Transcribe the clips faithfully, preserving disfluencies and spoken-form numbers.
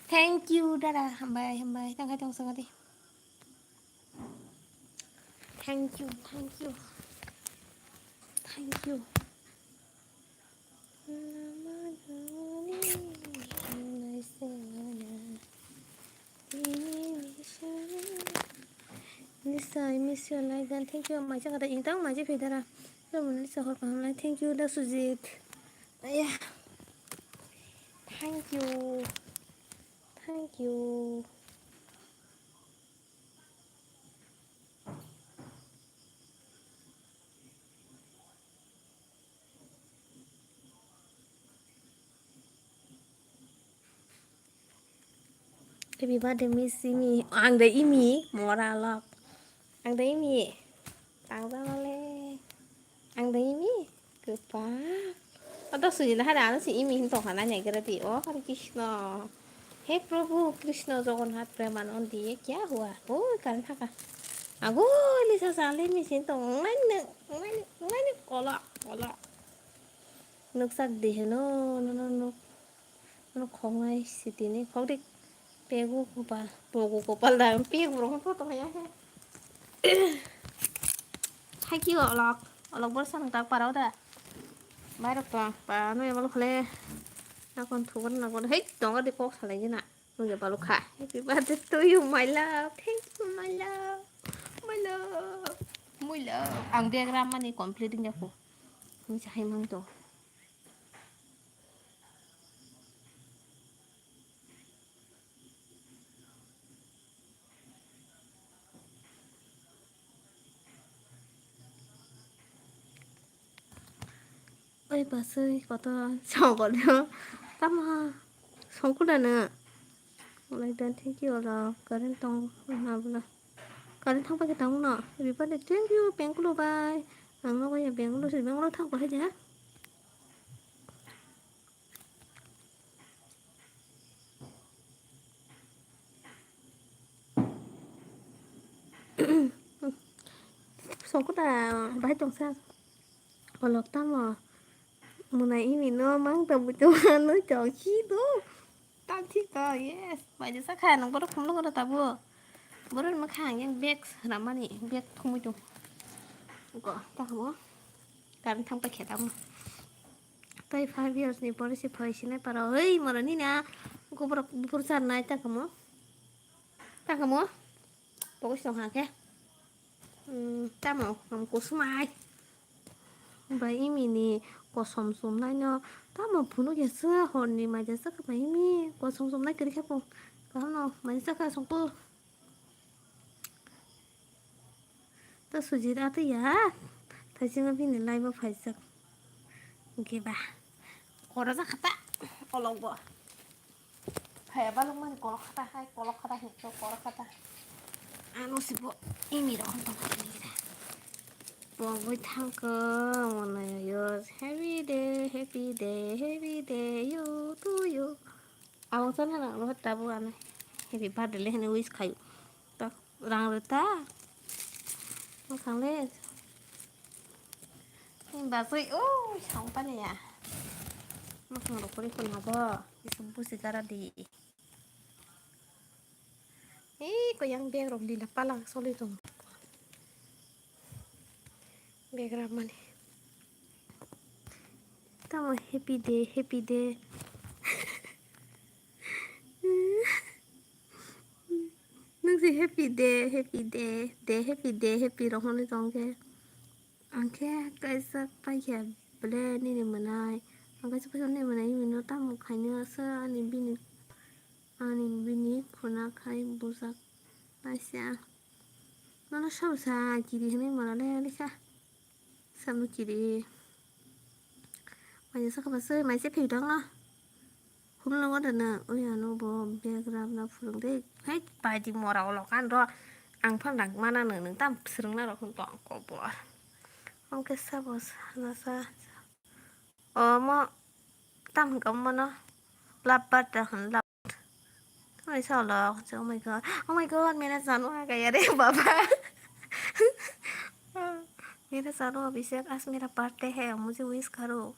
Thank you, dada. Hambai, hambai. Tang khai tong sanga di. Thank you, thank you. Thank you. Lisa, I miss your life dan. Thank you. Maisa kata intang maisa phedara. Lisa hor kaham lai. Thank you, da Sujit. Aya. Thank you. Thank you. Happy birthday, Miss Imi. Ang da Imi, mora lok. Ang da Imi. Tang da male. Ang da Imi. Kwpal. O da sujina hari ano si Imi hin tong hana nya gara di. O Hare Krishna. He Prabhu Krishna Jagannath Premanand ye kya hua? O kan thaka. Ago Lisa sale mi sin tong ngai ne ngai ne ngai ne kola kola. Nuksak di heno no no no. Ano khoknai sitini khokdi pegu kopal, pogu kopal da, pegu rok photo ya. Hai ki olok, olok bor sang tak parau da. Mai rok tong pa no ebol khole. Nakon thugon nakon hei tongo di kok salai jina. Nungya balu kha. Happy birthday to you, my love. Thank you, my love. My love. My love. Ang bag ramani complete wngya kho. Nungsa hai mang to. Oi basui koto songkol yo. Tamo songkol da no. Like dan thank you olo. Current tong na bula. Current thang paikhe tamo no. Happy birthday thank you Bengkulu bai. Ang nogo ya Bengkulu si Bengkulu thang paikhe ja. Songkota bahai tongsa. Olok tamo. Muna imi no mang ta buto ano chongsi do. Tam thik to, yes. Baija sakha nang borok phunukgo tabu. Borok ni mwkhang yang bag swnamani, bag thumui tong. Go, ta hamo. Current thang paikhe tamo. Tai five years ni pore se phai sinai para. Hei, moro nini a. Go borok buphuru charnai ta kamo. Ta kamo. Pokis tong hakhe. Hmm, tamo, ang kusumai. Bai imi ni kosom somnai no. Tamo phunuk ya se horni maija se kha bai imi kosom somnai kwrwi kha po. Kaham no, maija se kha songkol. To sujit atwi ya. Thaisingo bini live o phaijak. Hwnkhe ba. Koro jakha ta. Olok bo. Phaiya balok mani kolok khata hai, kolok khata hai, kolok khata. Ano sibo imi rok tong kha ni da. Pogwi thangkho, mwnwi yo. Happy day, happy day, happy day, you to you. Abo sana nang lo tabu ano. Happy birthday le hene wish khayu. Tak. Rang rwta. Mwkhang le. Ni bagwi, ui, song pani ya. Mwkhang rok kwrwi khun habo. Kisa busi gara di. Ei, ko yang bag rok lila pala soli tong. Bag rok mani. Tamo happy day, happy day. Nung si happy day, happy day, day happy, day happy rok hwnwi tong khe. Ang khe kaisa paikha ble nini mwnai. Ang kaisa paikha nini mwnai, nini no tamo khainwi asa ani bini, ani bini khuna khai bujak paisa. Nono sabo sa kiri hwnwi mwnai le likha. Samno kiri. Maisa sakha basai, maisa phek dong no. Humlongo da na, oi ano bo bag ramna phurung de. Hai, pai di mora olo kan ro. Ang phan rang mana no, nung tam phwrwng na rok tong ko bo. Ang khe sabo sana sa. Omo tam hwnkha omo no. Love bird da hwn love. Oi solo, oh my god. Oh my god, mera jano aa gaya re baba. Mera jano abhi se aaj mera birthday hai, mujhe wish karo.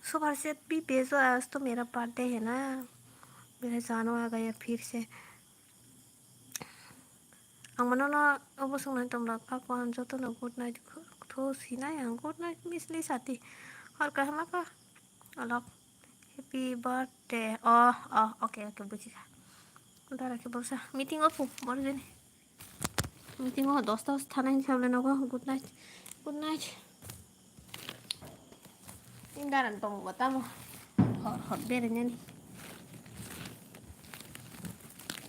Super chat bhi bhejo, aaj to mera birthday hai na. Bere jano agaya phir se. Ang mano no obo swngnai tong rok, kaku ang joto no good night kho, tho sinai ang good night misli sati. Hor kaham ka alok. Happy birthday. Oh, oh, okay, okay, bujikha. Dara khe borsa meeting o phu, borjani. Meeting o dosta thanai ni sabole nogo. Good night. Good night. Indaran tongo tamo. Hor hor bere nani.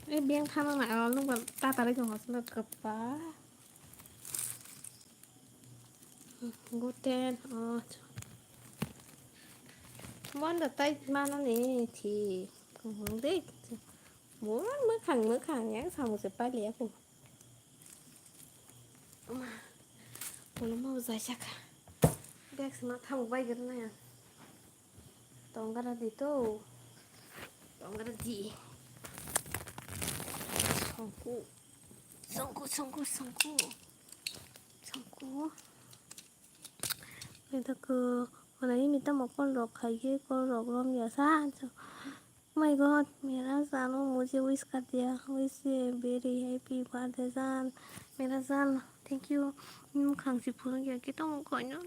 E beng thama ma alo nungba tatari tongo silo kapa. Guten o. Bondo tai manani thi. Kung dei. Bo mwkhang mwkhang yang samung se pali aku. Ama, bolong ma bwsai saka. Bag se ma thamuk bai gwnang ya. Tongara di to. Tongara di. Songku. Songku, songku, songku. Songku. Ito ko, mana ini tamo call rok khai ye, call rok rom ya sa. Oh my God, mera jano mujhe wish kar diya, wish ye very happy birthday jan. Mera jan, thank you. Mukhang si phunuk ya, kito mukhang no,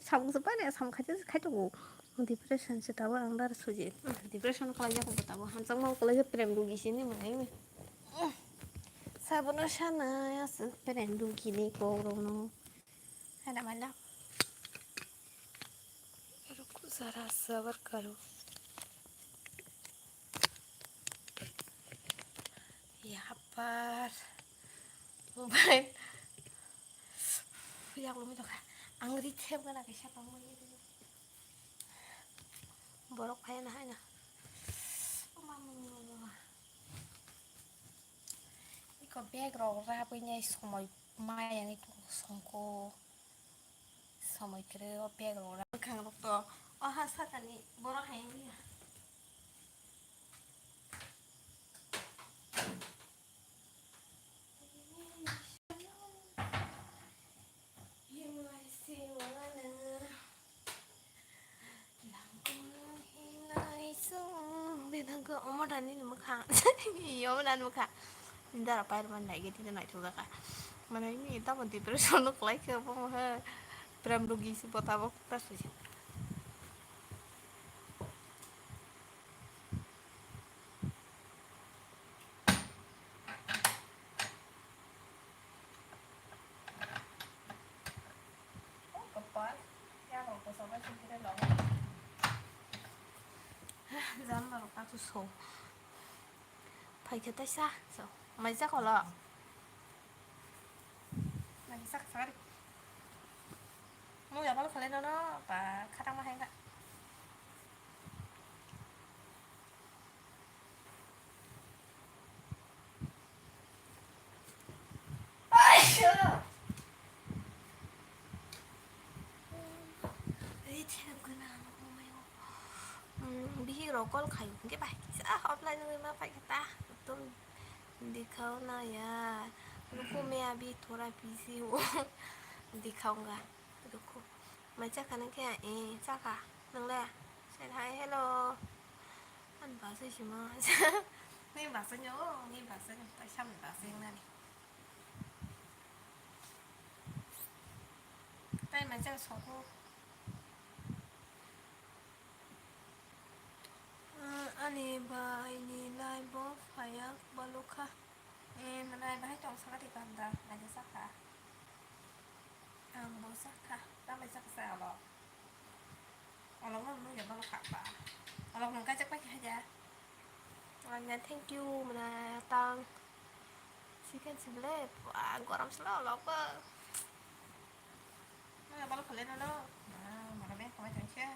samung se pare, samung khaite se khaito go. Depression se tabo ang dar suji. Depression kala ya ko tabo, hamsang mau kala ya prem dugi sini mai. Sabono sana ya se prem dugi ni ko rono. Ada mana? Ruko zara sabar karo. Yapar. Mobile. Yak lumi doka. Angri them kana kisa tong mani. Borok phai na hai na. Iko bag rok rabwi nai somoi maya nai tongo songko. Somoi kwrwi o bag rok ra-, bwkhang rok to o ha sakani borok hai wngya. Belangko omo dani ni mwkhang. Omo dani mwkhang. Dara pair man dai geti dai naithok jaka. Mane ni tamo depression no klai khe obo mo he. Prem rugi si bota bo ta suji. Jamba rok ta so. Phaikhe taisa so. Mai jak holo. Mai jak sari. Mu ya bal khale no no ba khatang ma hai ga. Bihik rok call khai hwnkhe bai kisa offline wngwi ma phaikha ta. Ekdom dikhao na ya. Ruko me abhi thora busy ho. Dikhao nga. Ruko. Mai chakha nang khe? Eh, chakha. Nang le? Say hi, hello. Ani bwsai sima. Ni bwsai nyo, ni bwsai nyo. Tai samni bwsai nani. Tai mai chakha soko. Ah, ani bai ni live bo phaiya balukha. Eh, manai bahai tong saka di panda, naidi saka. Ang bo saka, tamai saka sa alo. Alo mo mo ya balukha pa. Alo mo kajak pa kya ja. Anya thank you, mana tang. Chicken sable, wah, gorom selo alo pa. Mana balukha le no lo. Ah, mana be kawai tang siya.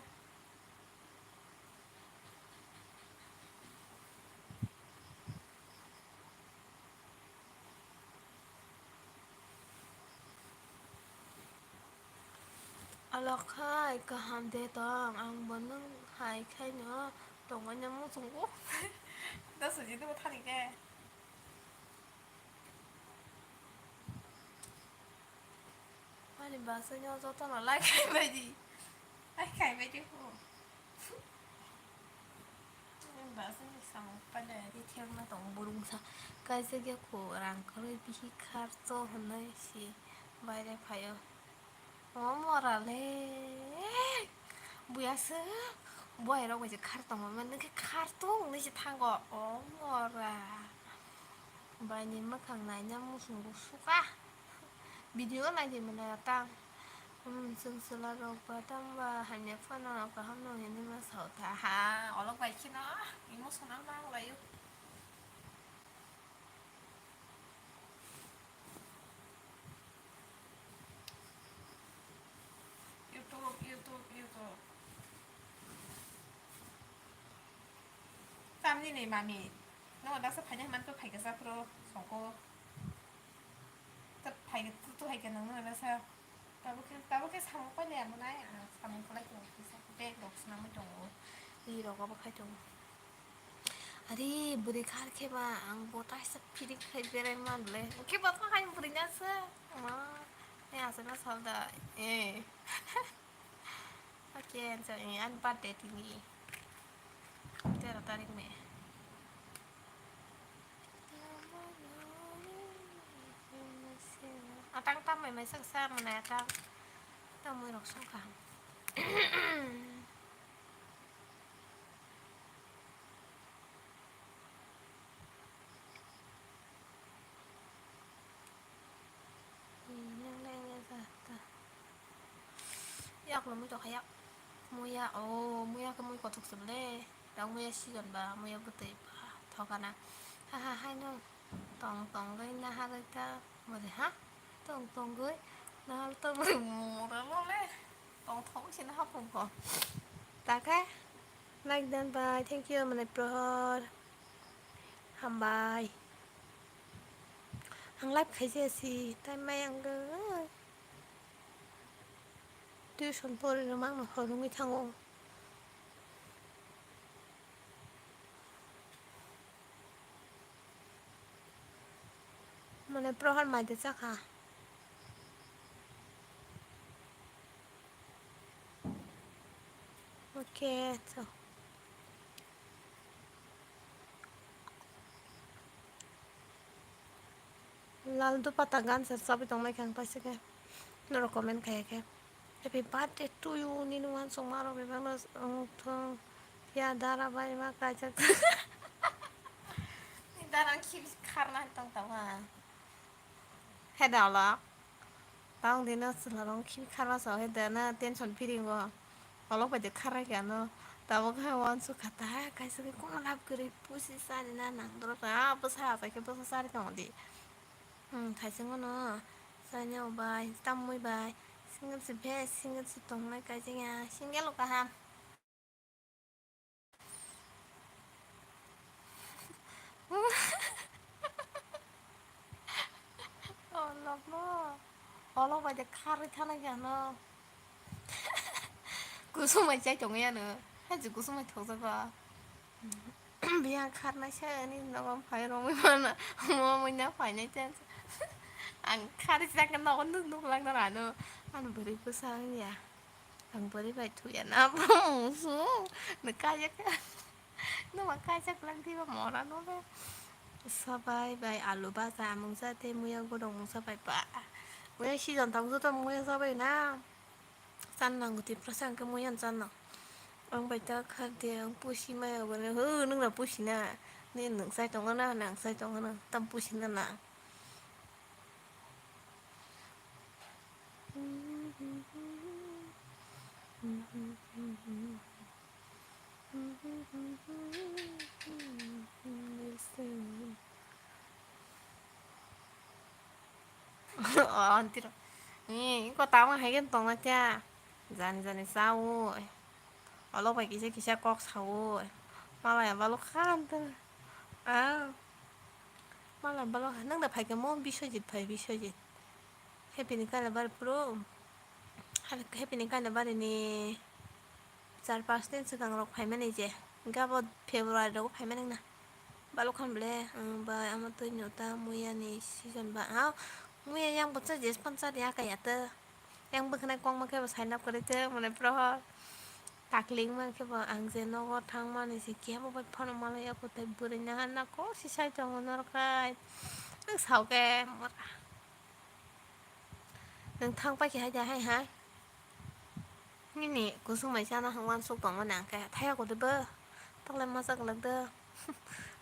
Alok hai kaham de tong, ang bo nwng hai khaino tongwi nang muchungo. Da suji de bo thani khe. Ani bwsai no jotono like khai bai di. Like khai bai di ho. Ani bwsai ni samung pai Kaisa khe kho rang kwrwi bihik kharto hwnwi si baire phaio. O mora le buya se buai rok bai se khar tongma mani khe khar tong ni se thango o mora. Bai ni mwkhang naina muchungo suka. Video nai di mwnai atang. Hmm, chwng chwla rok ba tang ba hamya phano kaham no hwnwi ma sao ta ha. Olok bai kheno emotional ma ang laio. YouTube, YouTube, YouTube. Tamni ni mami. No, daksa phaina man to phai kasa pro songko. Ta phai to phai kana no daksa. Tabuk ke, tabuk ke samung pa le amonai, ah, samung pa le to kisa bag box na mo tongo. Ni rogo ba khai tongo. Ari, bwrwi khar khe ba, ang bo taisa pirik khai berai man le. Khe ba kha hai bwrwi na se. Ma, ne asa na sal da. Eh. Okay, so, eh, ani birthday tini. Tero tarik me. Atang tam mai mai sak sa mana atang. Tam mai rok song kha. Yak lo mui tokha yak. Muya, oh, muya khe mui kothok se bole. Tang muya sigon ba, muya bwtwi ba, thokana. Ha ha hai no. Tong tong goi na ha goi ta. Mode ha? Tong tong goi. Na ha to mure mura lo le. Tong thok se na ha pung ko. Ta khe. Like dan bai. Thank you, mane Prohor. Hambai. Ang live khaijaya si, tai mayang gw. Tuition pori rwmang no hor wngwi thango. Mane Prohor mai de chakha. Okay, so. Lal dupata gansa chabi tongnai khe ang paisa khe norok comment khaiya khe, "Happy birthday to you," nini uansukma rok bebak no wng thung phiya dara bai ma kaijak. Dara khibi kharna tong tama. He da ola. Tang dino chwla rong khibi kharma sa he da na tension free go. Olok bai de kharai khe ano. Tabuk hai uansuk kha ta kaisa khe kono lab kwrwi pusi sari na nang dorok ta bwsa achai khe bwsa sari tong di. Hmm, thaising no. Sanya bai, tamwi bai. Single se best, single se tongnai kaisa ya. Single o kaham. Oh, love no. Olok bai de kharwi thana ya no. Kusumai chai tongo ya no. Haji kusumai thokjak ba. Biyang kharnai se ani nogo phai romwi mana. Mo muina phainai chance. Ang kharwi chak nogo nuk nuk lang na rano. Ano bwrwi bwsa ya. Ang bwrwi bai thuya na bwswng. Nwng kaiya khe. Nwng ma kaijak lang thiba mora no le. Sabai bai alu baja mungsa tei muya godong mungsa bai ba. Muya season tang joto muya sabai na. Chan nang goti prasa ang khe muya chan nang. Ang bai ta khar de ang pusi maya bwle. Ho nwng na pusi na. Ni nwng sai tongo na nang sai tongo na. Tam pusi na na. Oh, antiro. Ni, ko tama hai gen tongna kya? Jani jani sao. Olo bai kisa kisa kok sao. Malaya balo khan to. Ah. Malaya balo nang da phai kemo Biswajit phai Biswajit. Happy ni kala bar pro. Happy ni kala bar ni. Char pas din swkang rok phaimani je, hwnkhe abo February rogo phaimani wngna. Balokhan bole, ang bai amo twi no ta muya ni season ba, ah, muya yang bwsa je sponsor ya kaya ta. Yang bwkhanai kongma khe bo sign up kwrwi ta, mane Prohor. Takling mankhe bo ang je nogo thangmani se kebo bai phano malai ya, kwtai bwrwi naharna kok se sai tongo norok kai. Ang sao khe mora. Nwng thang pai khe hai da hai hai. Nini kusung mai chana hwn uansuk tongmani ang khe thaya kodi bo. Taklai masa glak do.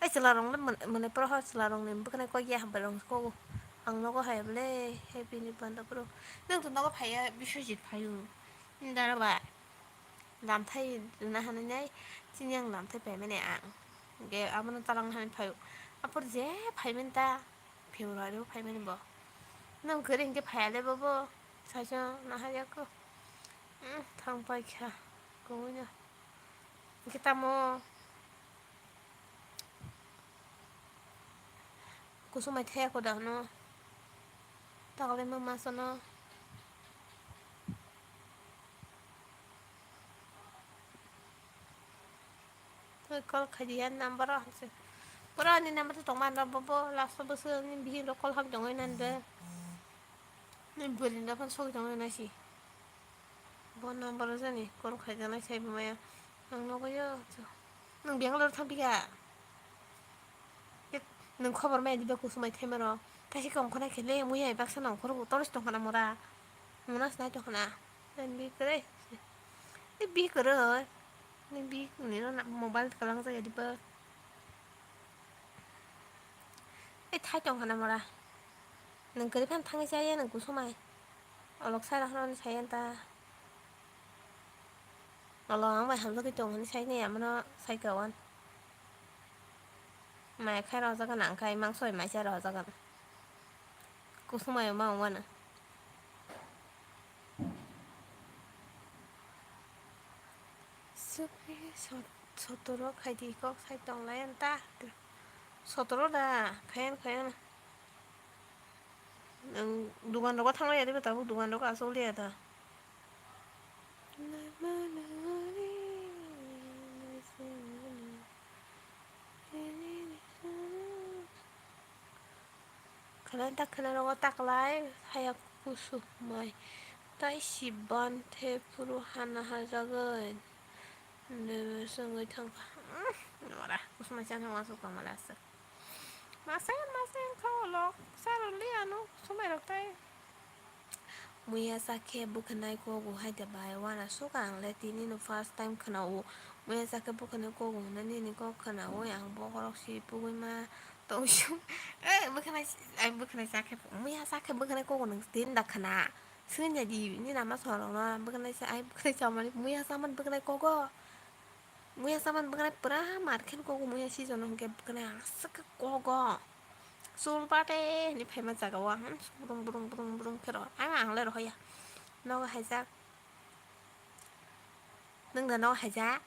Ai chwla rok le mwnwi pro ho, chwla rok ni bwkhanai kok ya hambai rok kok. Ang nogo hai bole happy ni panda pro. Nwng to nogo phaiya Biswajit phaio. Dara ba. Lamthai rwna hwnwi nai chini ang lamthai paimani ang. Ge abono talangna hwnwi phaio. Apor je phaimani ta February o phaimani bo. Nwng kwrwi hinkhe phaiya le bobo. Saisa naharya kho. Umm, thang paikha. Kwbwino. Hinkhe tamo. Kusumai thaya kho da hwno. Taklai ma masa no. Twi call khai di ya number o hwnse. Pura ani number to tongma no bobo last o bwswk ni bihik rok call hap jongoi nan de. Ni bwrwi ni phone sogwi tongoi nai si. Bo number o jani call khai janai sai bo maya. Ang nogo yo. Nwng Bangalore thang phi kha? Nwng khobor maya diba kusumai thaima rok. Kaisa khe ongkhornai khe le muiya baksa nang khoro toris tongkhana mora. Mona sinai tongkhana. Nwng bi kwrwi. E bi kwrwi. Nwng bi nino mobile kwlang jaya diba. E thai tongkhana mora. Nwng kwrwi phano thangwi chaya nwng kusumai. Olok sai rok hwnwi sai ta. Olo ang bai hamjagwi tong hwnwi sai nai, amano sai ka wan. Mai khai rw jagan ang khai mangso bai mai cha rw jagan. Kusumai ma wng mano. Sotoro khai di kok sai tong lai ta. Sotoro da khayan khayan. Nwng dugan rogo thangla ya diba tabuk dugan rogo asok liya da. Khwlai ta khwlai rogo taklai haya kusumai tai si ban the phuru hana hajagwi. Nini songwi thangkha. Nora kusumai chana wansuk tongmani aswk. Masen masen kha olok sarwli ano sumairok tai. Muiya sakhe bwkhwnai kogo hai de bai uanasuk ang le tini no first time khwnao. Muiya sakhe bwkhwnai kogo hwnwi nini kok khwnawi ang bokhorok si pugwi ma tongsu. Eh bwkhwnai ai bwkhwnai sakhe muiya sakhe bwkhwnai kogo nwng tini da khwna. Swngya di nini ama sorokno bwkhwnai sa ai bwkhwnai samani muiya samani bwkhwnai kogo. Muiya saman bwkhanai pura mar khe kogo muiya season hwnkhe bwkhanai aswk khe kogo. Chul bate hinwi phaima jaga o ang burung burung burung burung khe rw. Ang ang le rohoya. Nogo haijak. Nwng da nogo haijak.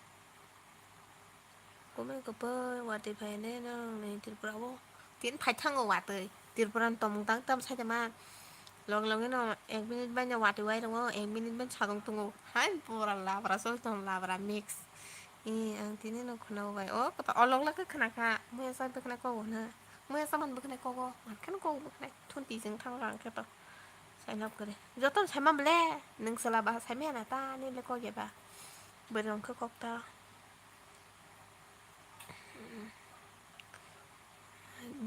Kumui kubui watwi phai ne nongni Tripura o. Tin phai thango watwi. Tripura ni tongmung tang tam sai tongma. Log logino ek minute bai no watwi wai rongo, ek minute bai sajung tongo. Hai pura labra soi tong labra mix. I ang tini no khwna bai. O kota olog lake khwna kha. Muya sa bwkhwnai kogo na. Muya sa man bwkhwnai kogo. Man khe kogo bwkhwnai. Thun tijing thang rang khe to. Sai nap kare. Joton sai man ble. Nung sala ba sai me na ta ni le koge ba. Bwrwi rong khe kok ta.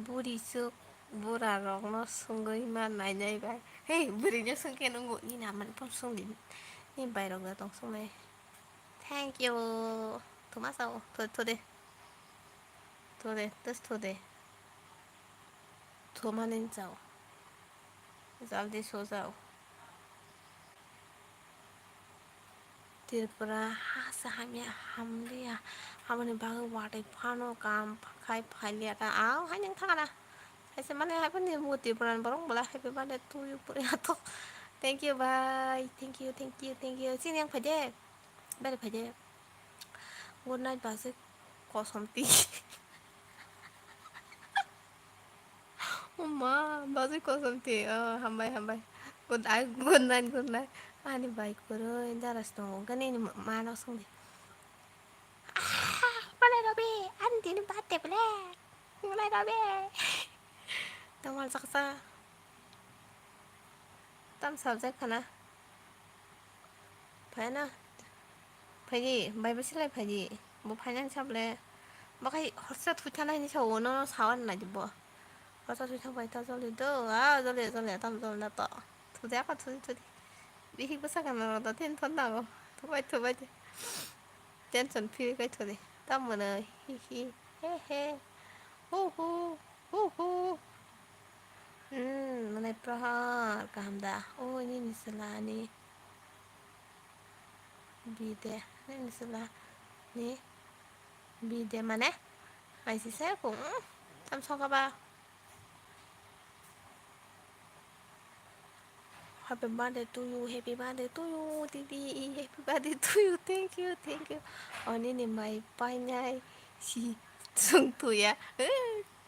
Buri chuk bura rokno sungwi ma nainai bai. Hei, bwrwino sungkhe nungo, nini amani phone sungdi. Nini bairok da tong sungnai. Thank you. Thuma sao, tho, tho de. Tho de, tus tho de. Thumani chao. Jaldi sojao. Tripura ha se hamya hamliya, aboni bagwi watwi phano kam khai phailiya ta, ah, hai nang thangana. Hai se mane hai phano bo Tripura ni borok bwla happy birthday to you puri ato. Thank you bhai, thank you, thank you, thank you. Chini yang phaide, bari phaide. Good night bajik kosom ti. Uma, bajwi kosom ti. Oh, hambai, hambai. Good, ai, good night, good night. Ani bai kwrwi, dara se tongo. Gani ni ma no song di. Ah, malai robi, ani tini birthday bole. Malai robi. Tamal saksa. Tam subject khana. Phaina. Phaidi, bai bo silai phaidi. Bo phainani sable. Bakai horsa thwi thanai ni sao, no, no, sawan nai bo. Horsa thwi thang bai ta joli do, a, joli, joli, tam joli na to. Thudi, apa thudi, thudi. Bihik bwsa kana ro do, tin thon na go. Thubai, thubai de. Tension free kai thudi. Tam mano, hi, hi, he, he. Hu, hu, hu, hu. Hmm, mane Prahar, kaham da. O, ini misalani. Bide, nini sila ni bide mane? Aisi se kung, tam soka ba. Happy birthday to you, happy birthday to you, didi, happy birthday to you, thank you, thank you. Oni ni mai painai si sung tuya.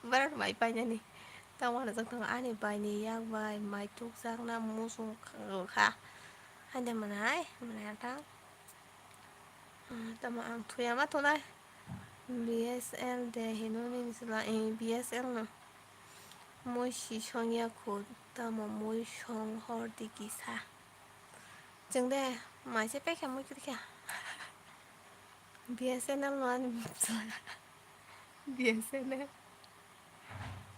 Barat mai painani. Tamo hwnjak tongo ani bai ni yak bai mai tukjakna muchung kha. Haide mwnai, mwnai atang. Tamo ang thuya ma tongnai. B S N L de hino nini sila, eh, B S N L no. Mui si song ya khu, tamo mui song hor di kisa. Chwng de mai se paikha mui kwrwikha. B S N L no ani B S N L.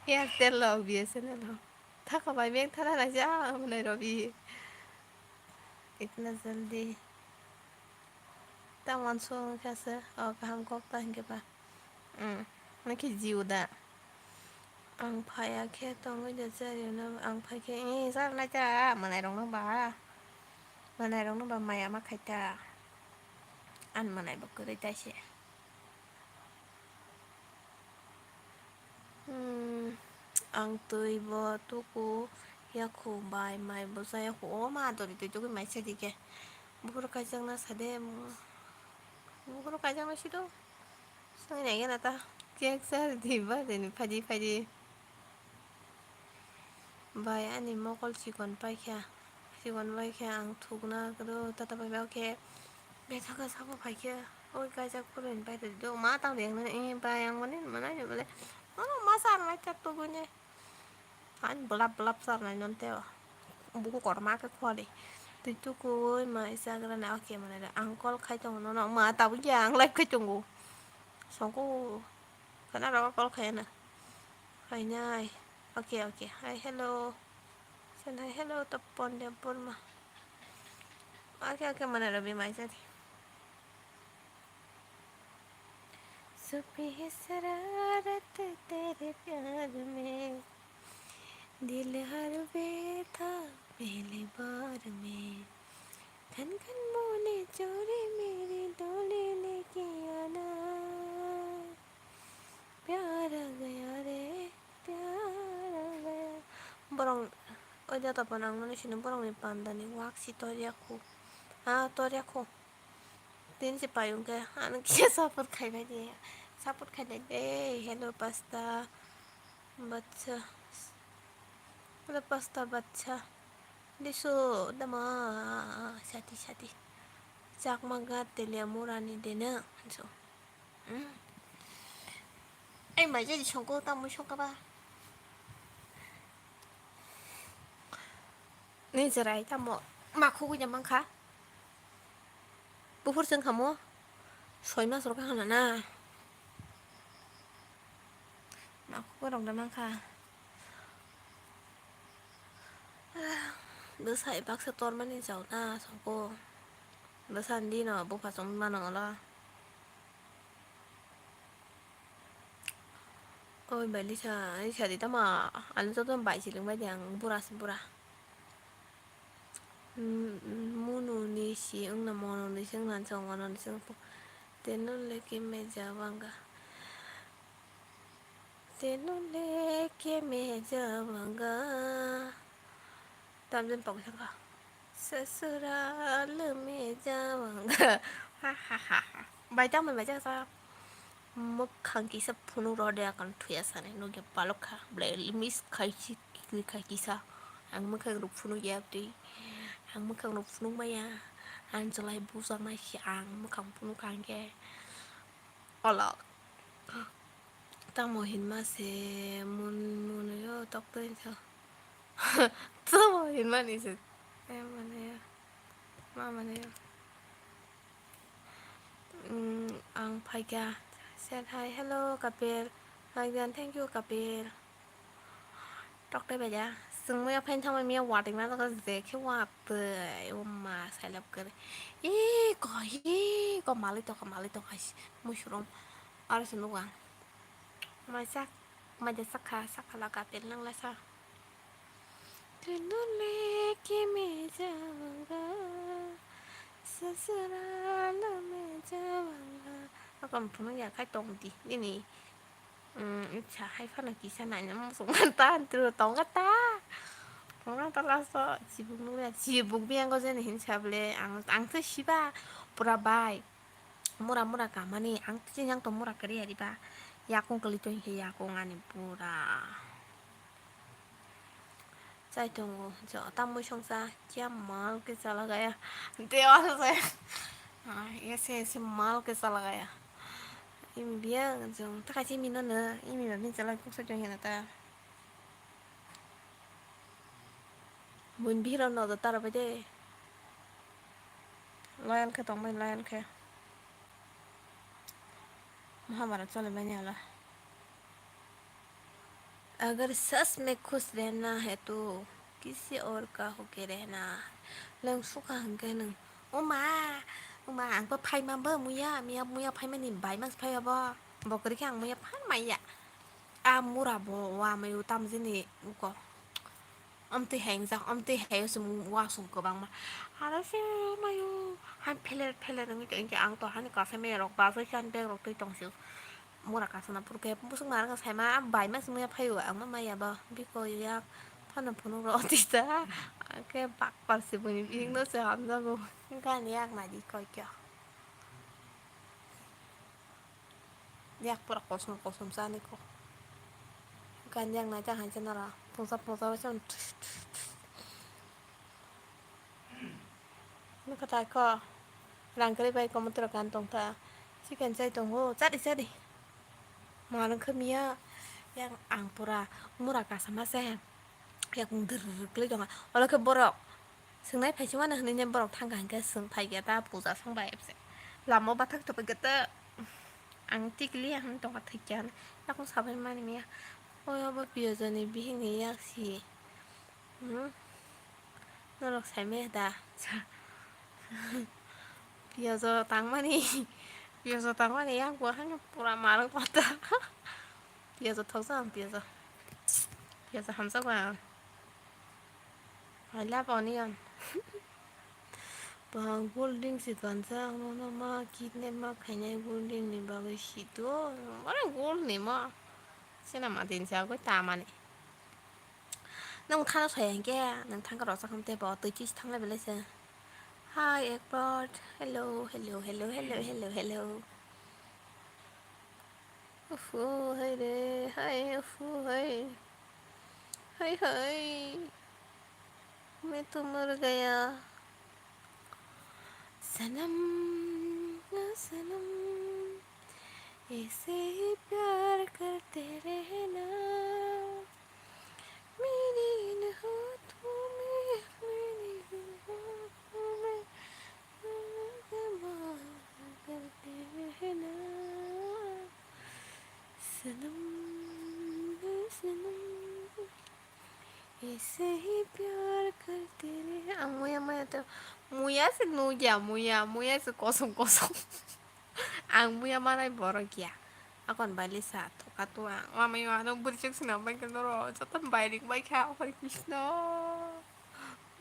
Airtel lo, B S N L lo. Thaka bai beng thana naija, mwnai Robi. Itna jaldi. Tamon song kha se, o kaham kok ta hinkhe ba. Hmm, naki Jio da. Ang phaya khe tongwi da chari no, ang phai khe, eh, char nai ta, mwnai rok no ba. Mwnai rok no ba maya ma khai ta. An mwnai bo kwrwi ta se. Hmm, ang twi bo tuku yakhu bai mai bo cha yakhu. O ma dori twi tuku mai cha di khe. Buphuru kaijakna sa de. Buphuru kaijakna si do. Swngnai gana ta. Cake cha di ba de ni phaidi phaidi. Bai ani mokol chikon paikha, chikon paikha ang thukna kwrwi tata bai khe betha khe sabo phaikhe oi kaijak phuru hinwi paithaidi do ma tang rengna, eh, bai ang mani manai bole nono ma charnai ta tubuni ani belap belap charnai non teo buku kotorma khe khwlai twi tukui mai chagrana oke manai ang call khai tongo nono ma tabukhe ang live khai tongo songko khana rogo call khaina khainai. Oke, oke. Hai, hello. Sen hai, hello, Tapon Debbarma. Oke, oke, mana Rabi mai jadi. Supi sararat tere pyar mein, dil har betha pehli baar mein, khan khan bole chore mere dole leke aana. Pyar aa gaya re, pyar aa gaya. Borok, oi da Tapon, ang nini sini borokni pandani wak si torya khu. Ah, torya khu. Tini se payung khe, ano kisa support khai bai di. Support khai di. Hey, hello, pasta. Bacha. Hello, pasta, bacha. Diso, dama, sati, sati. Chakma ga telia murani dena. So. Hmm. Ai, mai jadi songko, tamo songka ba. Ni jerai tamo, ma khugui da mankha. Buphur chwng khamo, soi mas rok hana na. Ma khugui rok da mankha. Bwsai baksa tormani jauna songko. Bwsani dino bupha chongmani mano olo. Oi bai Lisa, Lisa di tamo, ano joto bai siling bai di ang, bura se bura. Munu ni si wngna mono ni si wngna chong mono ni si wngpo. Teno leke meja banga. Teno leke meja banga. Tamjin pok saka. Sasural meja banga. Ha ha ha ha. Bai tamo bai jasa. Mwkhang kisa phunuk rode akan thuya sani nukya palok kha. Belai miss khai si kisa. Ang mwkhang rok phunuk ya twi. Ang mwkhang rok phunuk maya. Ang chwlai bujaknai si ang mwkhang phunuk kha hwnkhe. Olo. Tamo hinma se mun, mun yo tok tei sa. Tamo hinmani se. Eh, mane ya. Ma mane ya. Mm, ang phaikha. Said hi, hello, Kapil. Like dan, thank you, Kapil. Tok tei bai da. Chwng muya phaini thangma miya watwi ma jaga je khe watwi. O ma, sailap kwrwi. Ee, ko, ee, ko, malwi tokha, malwi tokha. Musurum. Aro se nukha. Maisa, maisa sakha, sakha la Kapil nang la sa. Tui no leke me jawanga, sasura lo me jawanga. Ako phunuk ya khai tong di, nini. Hmm, icha hai phano kisa naina muchung ta, tiro tong ta. Tong ta laso, chibuk nukya, chibuk biyango jeni hin sable, ang, ang tei siba, pura bai. Mura mura kamani, ang tei yang tong mura kari ari ba. Yakung kali tong ke yakung ani pura. Chai tongo, jo, tamwi songsa, kya mal ke chala gaya. Dewa se. Ah, ese, ese mal ke chala gaya. Imi biya, jong, ta kachi mi no na, imi ba min chala kuksa jong hena ta. Mun bihiro no da tara bai de. Loyal ke tong bai, loyal ke. Mahabharat chole bai ni ala. अगर सच में खुश रहना है तो किसी और का होके रहना है। Leng sukha hwnkhe nwng, "O ma, o ma, ang bo phaima bo muya, miya, muya phaimani bai mas phaiya bo. Bo kwrwi khe ang muya phan maya." A mura bo wa mai u tam jini uko. Amtwi hai wngjak, amtwi hai o se wasung kwbangma. Aro se mai u, hai pheler pheler wngwi tongkhe ang to hani kasai maya rok bajai khe ani bag rok twi tong sio. Mura kasana phuru khe bwswk ma rwkha saima, a bai ma se muya phai o, ang ma maya bo biko yak phano phunuk rw twi ta, khe bakpar se buini bihik no se hamjago. Gani yak nai di koi khe. Yak pura kosom kosom chani ko. Gani yak nai ta hai se nara, pungsa pungsa bai se. Nukha tai kho, rang kwrwi bai komotorok kan tong ta. Chicken chai tongo, chadi chadi. Manang khe miya, yang ang pura mura kasama se. Yakung dwrwrwk kwlwi tongo. Olo khe borok swngnai phai se mano hwnwi borok thangkha hinkhe swng phaikha ta puja song bai se. Lama o bathak topikha ta ang tikliya hwnwi tongkha thwikya hwnwi. Yakung sabai mani miya. Oi obo piyojoni bihikni yak si. Hmm? Norok saimaya da? Piyajo tangmani, piyajo tangmani yang bo hano pura marok pata. Piyajo thokjak ang, piyajo. Piyajo hamjak ba ang. I love onion. Ba golden si ganjak, nono ma kidney ma khainai golden ni bagwi si do. Mane gold ni ma. Sina ma din sa goi tamani. Nwng thana soya hinkhe, nwng thangka rwchap khe tei bo twi chis thanglai belai se. Hi, Ekpot. Hello, hello, hello, hello, hello, hello. Ufu, hai re, hai, ufu, hai. Hai, hai. मैं तो मर गया। सनम, ओ सनम, ऐसे ही प्यार करते रहना। मेरी इन होठों में, मेरी इन आँखों में, करते रहना। सनम, ओ सनम। Ese hi pyar karte re. Ang muya maya to, muya se nugya, muya, muya se kosom kosom. Ang muya manai borok ya. Akon bai le sa thoka to ang. Wamai wano bwrwi chwk swnam bai khe noro. Joto bai ring bai kha, Hare Krishna.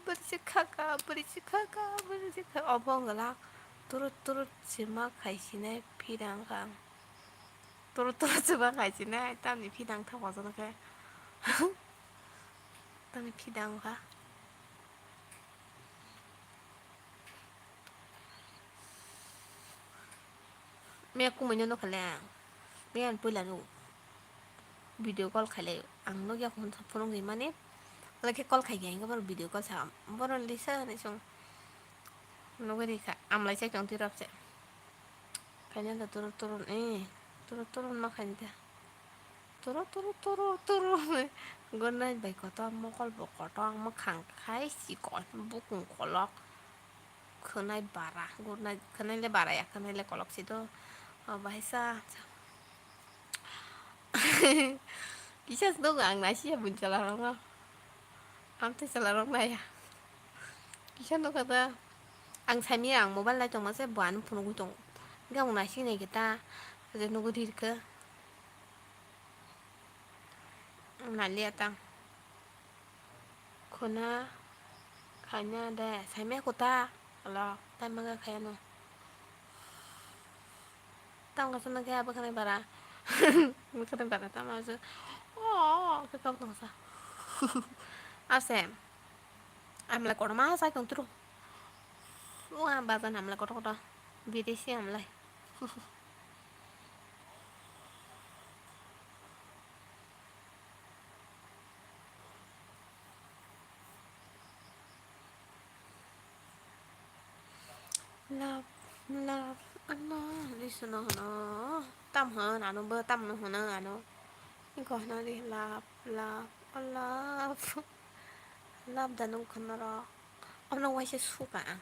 Bwrwi chwk kha ka, bwrwi chwk kha ka, bwrwi chwk kha. Obo wng glak. Turut turut se ma khai sinai phirang kha ang. Toro toro chuba khai se nai, tamni phidang thok kotor khe. Tamni phidang kha. Miya kumui no nukha le ang. Miya ang puila no video call khai le ang nukya phone, phone wngwi mani. Wala khe call khai khe ang khe bono video call sa. Bono lisa ni song. Nugwi rikha. Amlai chai tong twi rap se. Khaina da turu turu ni, turu turu ma khaina da. Turu turu turu turu ni. Good night bai kotor, mokol bo kotor, mwkhang khai sikon, bukung kolok. khwnai bara, gurnai, khwnai le bara ya, khwnai le kolok si do. O bahai sa. Kisa se dogo ang nai siya bun chala rok no. Am te chala rok nai ya. Kisa no kata. Ang sami ang mobile lai tong ma se bo ano phunugwi tong. Ga ang nai si nai kita. Je nugo dir ke. Naliya tang. Khuna khaina de saimaya kota. Alo, tai manga khaya no. Tam kaisa no khe abo khana bara. Bo khana bara tam ajo. O, khe kau tongsa. Ase. Amlai kotor ma sai tong tru. O, a bazan amlai kotor kotor. Bidesi amlai. Love, love, ano, di sino hano. Tam hano, ano bo tam no hano, ano. Iko hano di love, love, love. Love da nung khonoro. Ono waise suka ang.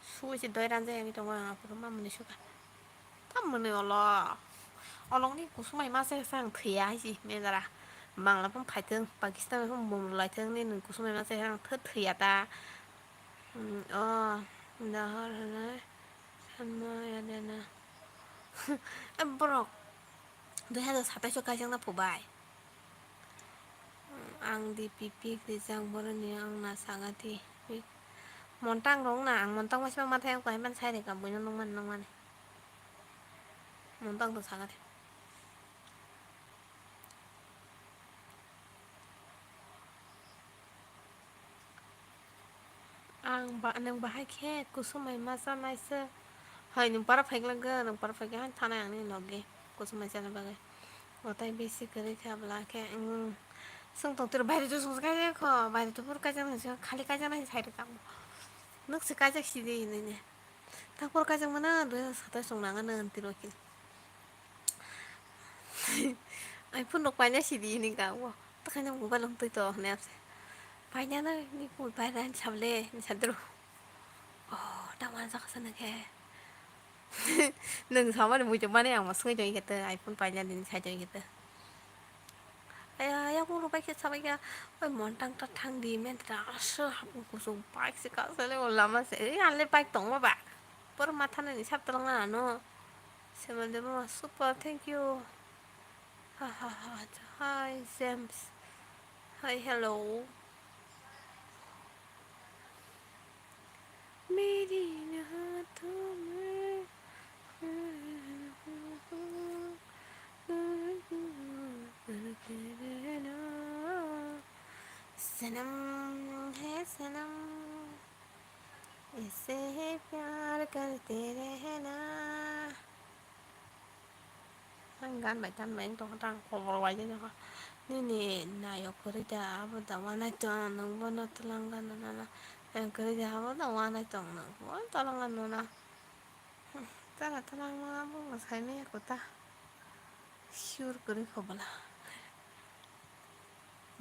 Sui se doi ranjak yagwi tongo ang aphuru mamani suka. Tamoni olo. Olongni kusumai masa se ang thwiya hai si mejara. Bangla phung phaithwng, Pakistan phung bumrwlaithwng nini kusumai masa se ang thwi thwiya ta. Hmm, o, dahar hwnwi sanma yadena. Eh, borok dui hazar satais o kaijakna phubai. Ang di pipik rijak boroni ang na sagati. Montang rong na ang montang masa mathai ang kahai man sai reka buino nungmani nungmani. Montang to sagati. Ang ba, nwng bahai khe kusumai ma chanai se. Hai, nwng para phaiglak gw, nwng para phaikhe hai thanai ang nini logi kusumai chana bagwi. Otai bisi kwrwi kha bwla khe, mm, swng tong tiro, baire to swng kaijak kho, baire to phuru kaijak nai se, khali kaijak nai sai rwkha. Nwk se kaijak sidi hinwi ne. Tang phuru kaijak mano, dui hazar satais swng nang ano tiro khe. Ai phone rok paina sidi hini ka bo. Takhaina mobile wng twi to hwnwi apse. Paina no ni phone paina ni sable ni sadro. Oh, ta wana jaka sana khe. Nwng samani muitu mani ang ma swngwi tong khe te iPhone paina din sai tong khe te. Aya, ya phone rok bai khe sabai khe. Oi montang ta thang di men ta aso hapung kusuk bike se ka sale o lama se. Ei ale bike tong ma ba. Por matha nani sap tolong ano. Semal de mama super, thank you. Ha ha ha. Hi James. Hi, hello. मेरी ना तुम्हें सनम है सनम, इससे ही प्यार करते रहना। Ang gan bai tan bai wng tongkha, tang kobor bai de nokha. Nini nayok kwrwi da, abo da wanai tong, nwng bono twlang gana nana. Ang kwrwi da, abo da wanai tong, nwng bono twlang gana nana. Tara twlang ma abo bo sai maya kota. Sure kwrwi kho bwla.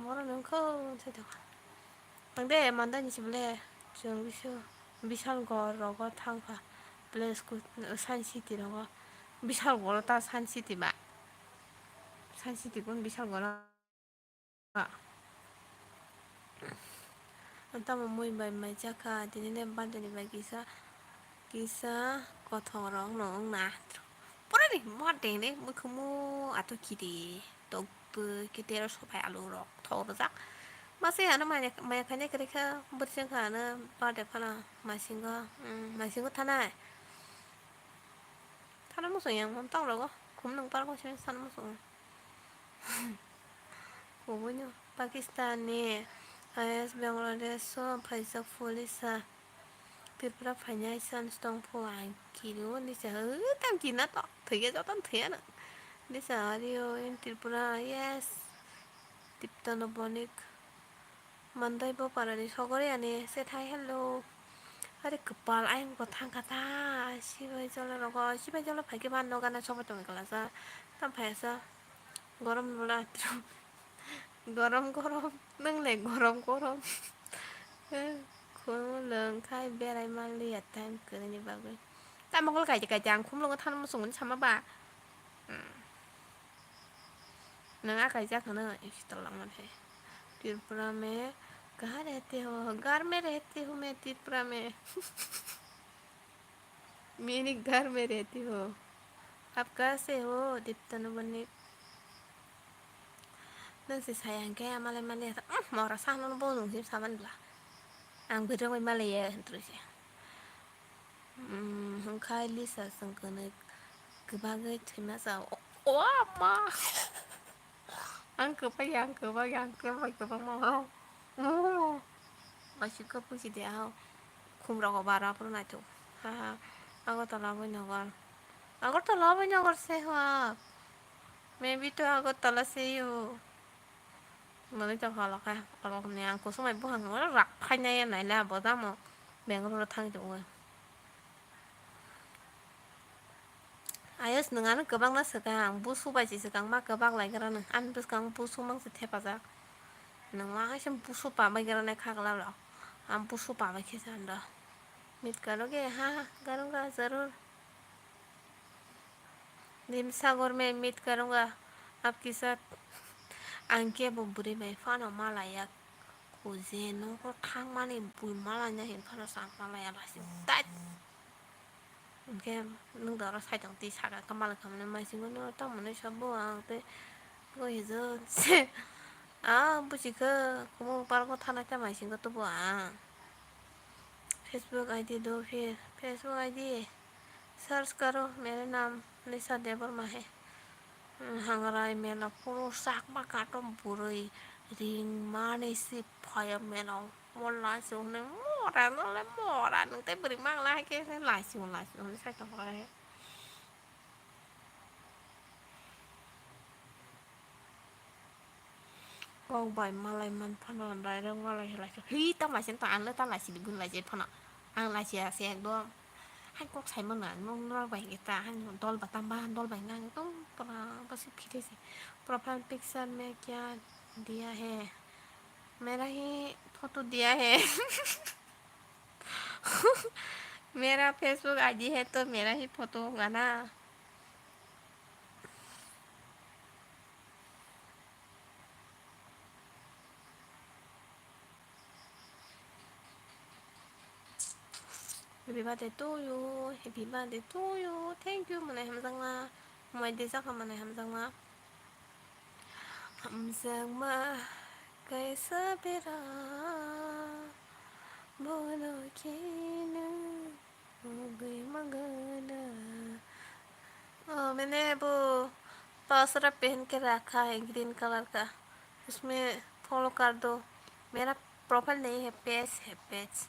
Borok ni wngkha o, sai tongkha. Ang de mandani se bole, chwng bisu Bishalgarh rogo thangkha. Place ku, Sun City rogo. Bishalgarh ta Sun City ba. Sun City kun Bishalgarh. Tamo mui bai mai jakha, tini de birthday ni bai kisa, kisa kothok rok no wngna. Pura ni ma deng de, mui khumu ato kiri. Tok twi khe tero sopai alu rok thok rwjak. Masa ano maya, maya khainai kwrwi kha, bwrwi chwng kha ano birthday phano maisingo, mm, maisingo thanai. Thana muchung yang mantang rogo, khum nung pargo simi thana muchung. Kubuino Pakistan ni I S Bangladesh o phaijak police a. Tripura phainai chance tong phu ang kiri o nisa, tam kiri na to thwikhe joto thwiya no. Nisa are o in Tripura, yes. Tiptano bonik. Mandai bo parani sogori ani se thai hello. Are kwpal ayang bo thang kha ta. Sibai jola rogo, sibai jola phaikhe ban no gana sobai tong kala sa. Tam phai sa. Gorom bwla. Gorom gorom. Nang le gorom gorom. Khumlwng khai berai manliya time kwrwini bagwi. Tamo kol kaita kaita ang khumlwngo thangna muchungmani sama ba. Hmm. Nwng a kaijak hwnwi tolangmani hai. Tripura mein kaha rehte ho? Ghar mein rehte ho main, Tripura mein. Meaning, घर में रहती हो? आप कहाँ से हो, दीप्तनु बने? Nang se saya hingke amalai mali asa, "Umm, mora sa no bo nung sim saman bla." Ang bwrwi bai malai ya, hintru se. Umm, hingkha Lisa sengkene kebagwi thwima sa, o, o, ma. Ang kwbai, ang kwbai, ang kwbai, kwbangma. Oh. Aswk khe pusi de, ah. Khum rogo bara phuru naithok. Ha, ha. Agartala Abhinanagar. Agartala Abhinanagar se ha. Maybe to Agartala se yo. Mali to hala khe. Oro ni ang kusumai buhang rak phainai naile abo damo. Bangalore thang tongwi. Ayos, nwng ano kwbangma swkang, busu bai se swkang ma kwbak lai gra nw. Ani bwskang busu mang se thepajak. Nwng ma hai se busu pa bai gra nai khagla rok. Ang busu pa bai khe sa ando. Meet karoge, ha, karunga, zarur. Rimsagor mein meet karunga, aapke saath. Ang khe bo bwrwi bai phano malaiya. Kuje nogo thangmani bui malaina hin phano sa malaiya lasi. Tat. Hingke nwng doro side tong twi saka khe malai khamani maisingo no tamo hinui sabo ang tei go hijok se. Ah, buji khe kumung park o thanai ta maisingo tubu ang. Facebook I D do phir, Facebook I D search karo, mere naam Lisa Debbarma hai. Hangrai mela phuru sakma katom bwrwi ringmani si phaiya mela o. Mo lachi hwnwi mora no le mora nwng tei bwrwi mang la hai khe lachi o lachi o hwnwi sai tongkha hai. Kok bai malai man phano direct malai se lachi hi ta maisin ta ang le ta lachi di gun lachi phano ang lachi ya se ekdom hai kok sai mano ang nong nor bai ta hai dol ba tamba dol bai ngang tong pura basi phite se profile picture me kya diya hai. मेरा ही फोटो दिया है। मेरा Facebook I D है तो मेरा ही फोटो होगा ना। Happy birthday to you, happy birthday to you. Thank you, mwnai hamjakma. Mwai de jakha mwnai hamjakma. Hamjakma kaisa bera bono khe nwng ugwi mangana. Oh, मैंने वो पाँच सौ रुपये पहन के रखा है ग्रीन कलर का, उसमें फॉलो कर दो। मेरा प्रोफाइल नहीं है, पेज है, page.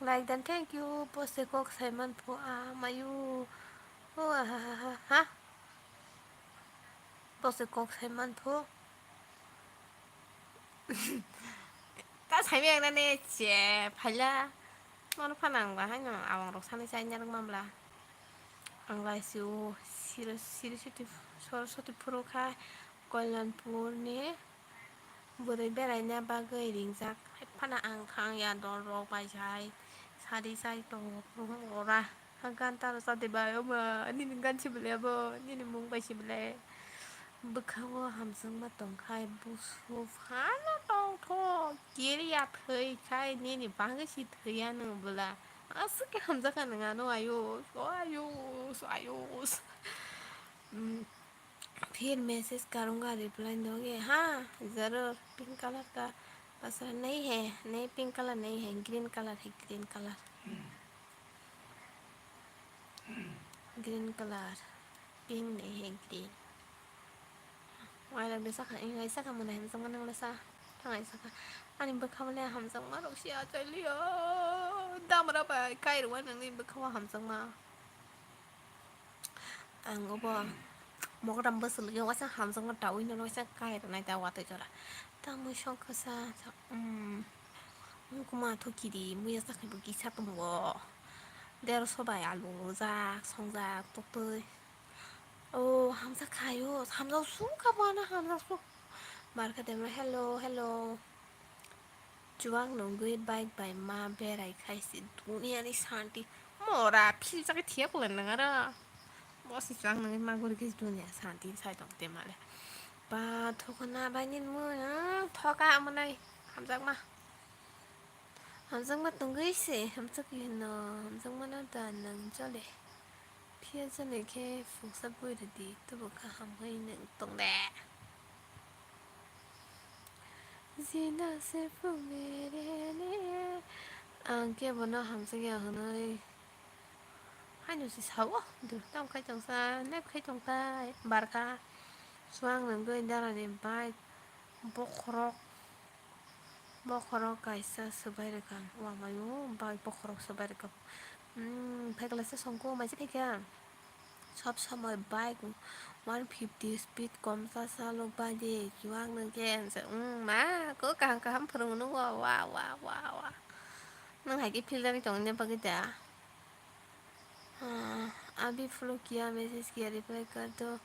Like done, thank you. Bo se kok saiman phu a mayu. Oh, ha, ha, ha, ha. Bo se kok saiman phu. Ta saimeng nani che phaila. Mono phano ang bahai no awang rok sanai chai narwk mamla. Ang lai si o siro siri soti soroswti phuru kha Kalyanpur ni. Bwrwi beraina bagwi ringjak hai phano ang thang ya dol rok bai sai sari sai tongo ora ha gan ta rwchadi bai omo nini gan si bwle abo nini mung bai si bwle bwkhango hamjakma tongkhai busu phano tongthok kiriya thwi khai nini bagwi si thwiya nwng bwla aswk khe hamjakha nwng ano ayus o ayus ayus. फिर मैसेज करूँगा, रिप्लाई दोगे? हाँ, ज़रूर। Pink colour का पसंद नहीं है, नहीं, पिंक कलर नहीं है, ग्रीन कलर है, green colour. Green colour, pink नहीं है, green. Wairok de sakha, ingai sakha mwnai hamjakma nang le sa, thangai sakha. Ani bwkha mwnai hamjakma rok si achai liya. Damra bai kai rwai nangni bwkha o hamjakma. Ang obo mogodam bwswlwio waisa hamjakma daui no waisa kai rwnai da watwi jora. Tamwi song kasa, um, wngkuma thokiri muya sakaibo kisa tongo. Derso bai alu rwjak, songjak, toktwi. O hamjak khaio, hamjak suk abo ano hamjak suk. Barkha Debra, hello, hello. Chuwak nungwi bike bai ma berai khai se duniani santi. Mora philjak thiya kwlai nang aro. Bo se chuwak nungwi ma guri khe dunia santi sai tong te male. Ba thokna bai ni mui, ah, thoka amonai. Hamjakma. Hamjakma tongwi se, hamjak hino, hamjakma no da nang jole. Phiya jole khe phungsa bui rwdi, tubu kaham hui nang tong de. Jina se phung mere ne. Ang khe bono hamjakya hwnwi. Haino se sao, dul tam khai tongsa, lep khai tongsa, barkha. Chuwak nungwi darani bike bokhorok. Bokhorok kaisa swbai rwkha, wamaio bai bokhorok swbai rwkha. Hmm, phaikla se songko maisa phaikha. Sob somoi bike one fifty speed kom sa salo baide, chuwak nungkhe, hmm, ma, ko kaham kaham phwrwng nungo, wa, wa, wa, wa. Nwng hai khe phil jani tongni bagwi da. हाँ, अभी follow किया, मैसेज किया, रिप्लाई कर दो।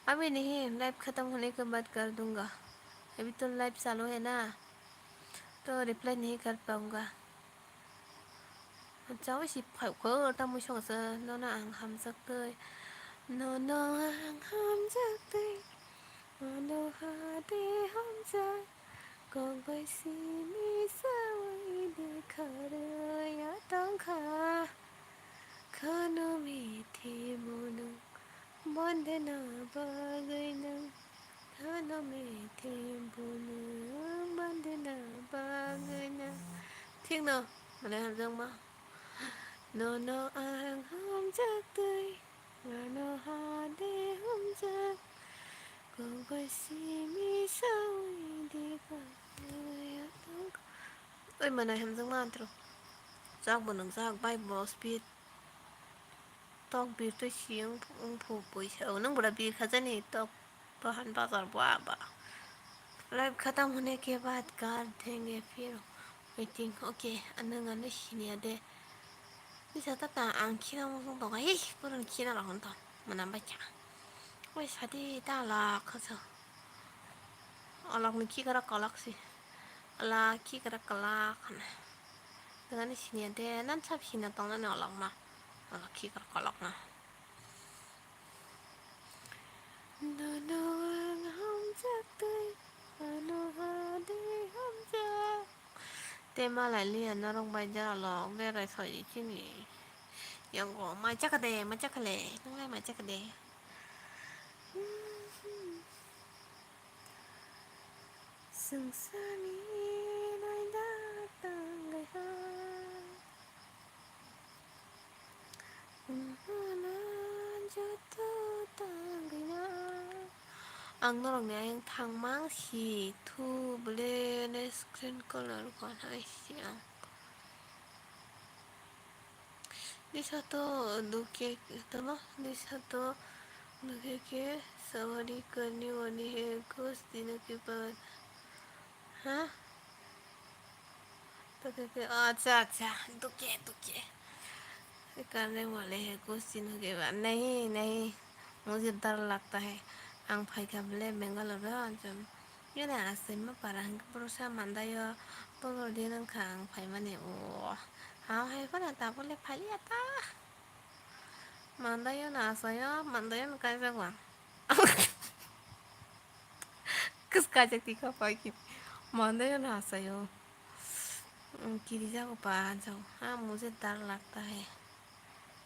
अभी नहीं, लाइव खत्म होने के बाद कर दूंगा। अभी तो लाइव चालू है ना, तो रिप्लाई नहीं कर पाऊंगा। Chawi si phai ko ta mui song sa, nono ang hamjak tei, nono ang hamjak tei, ano hade hamjak. Kok bai simi sawi de kharwi ya tongkha. Khano mithi munung bondena bagwino. Khano mithi munung bondena bagwino. Thikno, mane hamjakma. Nono ang hamjak tei. Ano hade hamjak, kok bai simi sawi de kharwi ya tongkha. Oi manai hamjakma antro. Chak bo nung chak, bike bo speed. Tok bir twi si wng phu, wng phu pui sa. O, nung bwra bir kha jani tok. Bahan bazar bo aba. Live khatam hone ke baad kar denge phir waiting. Okay, ano ngano siniya de. Bisa ta ta ang khina mosong tongo. Hei, purun khina rok hon to. Mana bacha. Oi sadi ta la khaso. Alak ni khikara kalak si. Ala khikara kalak hana. Ngano siniya de. Nan sab sina tong nani alak na. Alak khikara kalak na. Nono ang hamjak tei, ano hade hamjak. Te malai liya norok bai jara lok berai soi chini. Yango mai chakade, mai chakale, nunglai mai chakade. Sungsani nai dak tanggai ha. Wngmana joto tangwina. Ang norokni ayang thangmang si thu bwle ne screen color khanai si ang. Disa to duke tamo, disa to duke ke sawari karni wali hai kuch dino ke baad. Ha? तो कहते, "अच्छा, अच्छा, दुखे, दुखे। करने वाले हैं, कुछ दिन हो गए बाद।" "नहीं, नहीं, मुझे डर लगता है।" Ang phaikha bele Bangalore o, ancham. Yone asai ma para hingke borosa mandaio, bogor din wngkha ang phaimani. O, ha, hai phano tabole phailiya ta. Mandaio na asaio, mandaio na kaijak ba. Kwskajak tikha paikhe. Mandaio na asaio. Kirijago pa, anchao. Ha, mujhe dar lagta hai.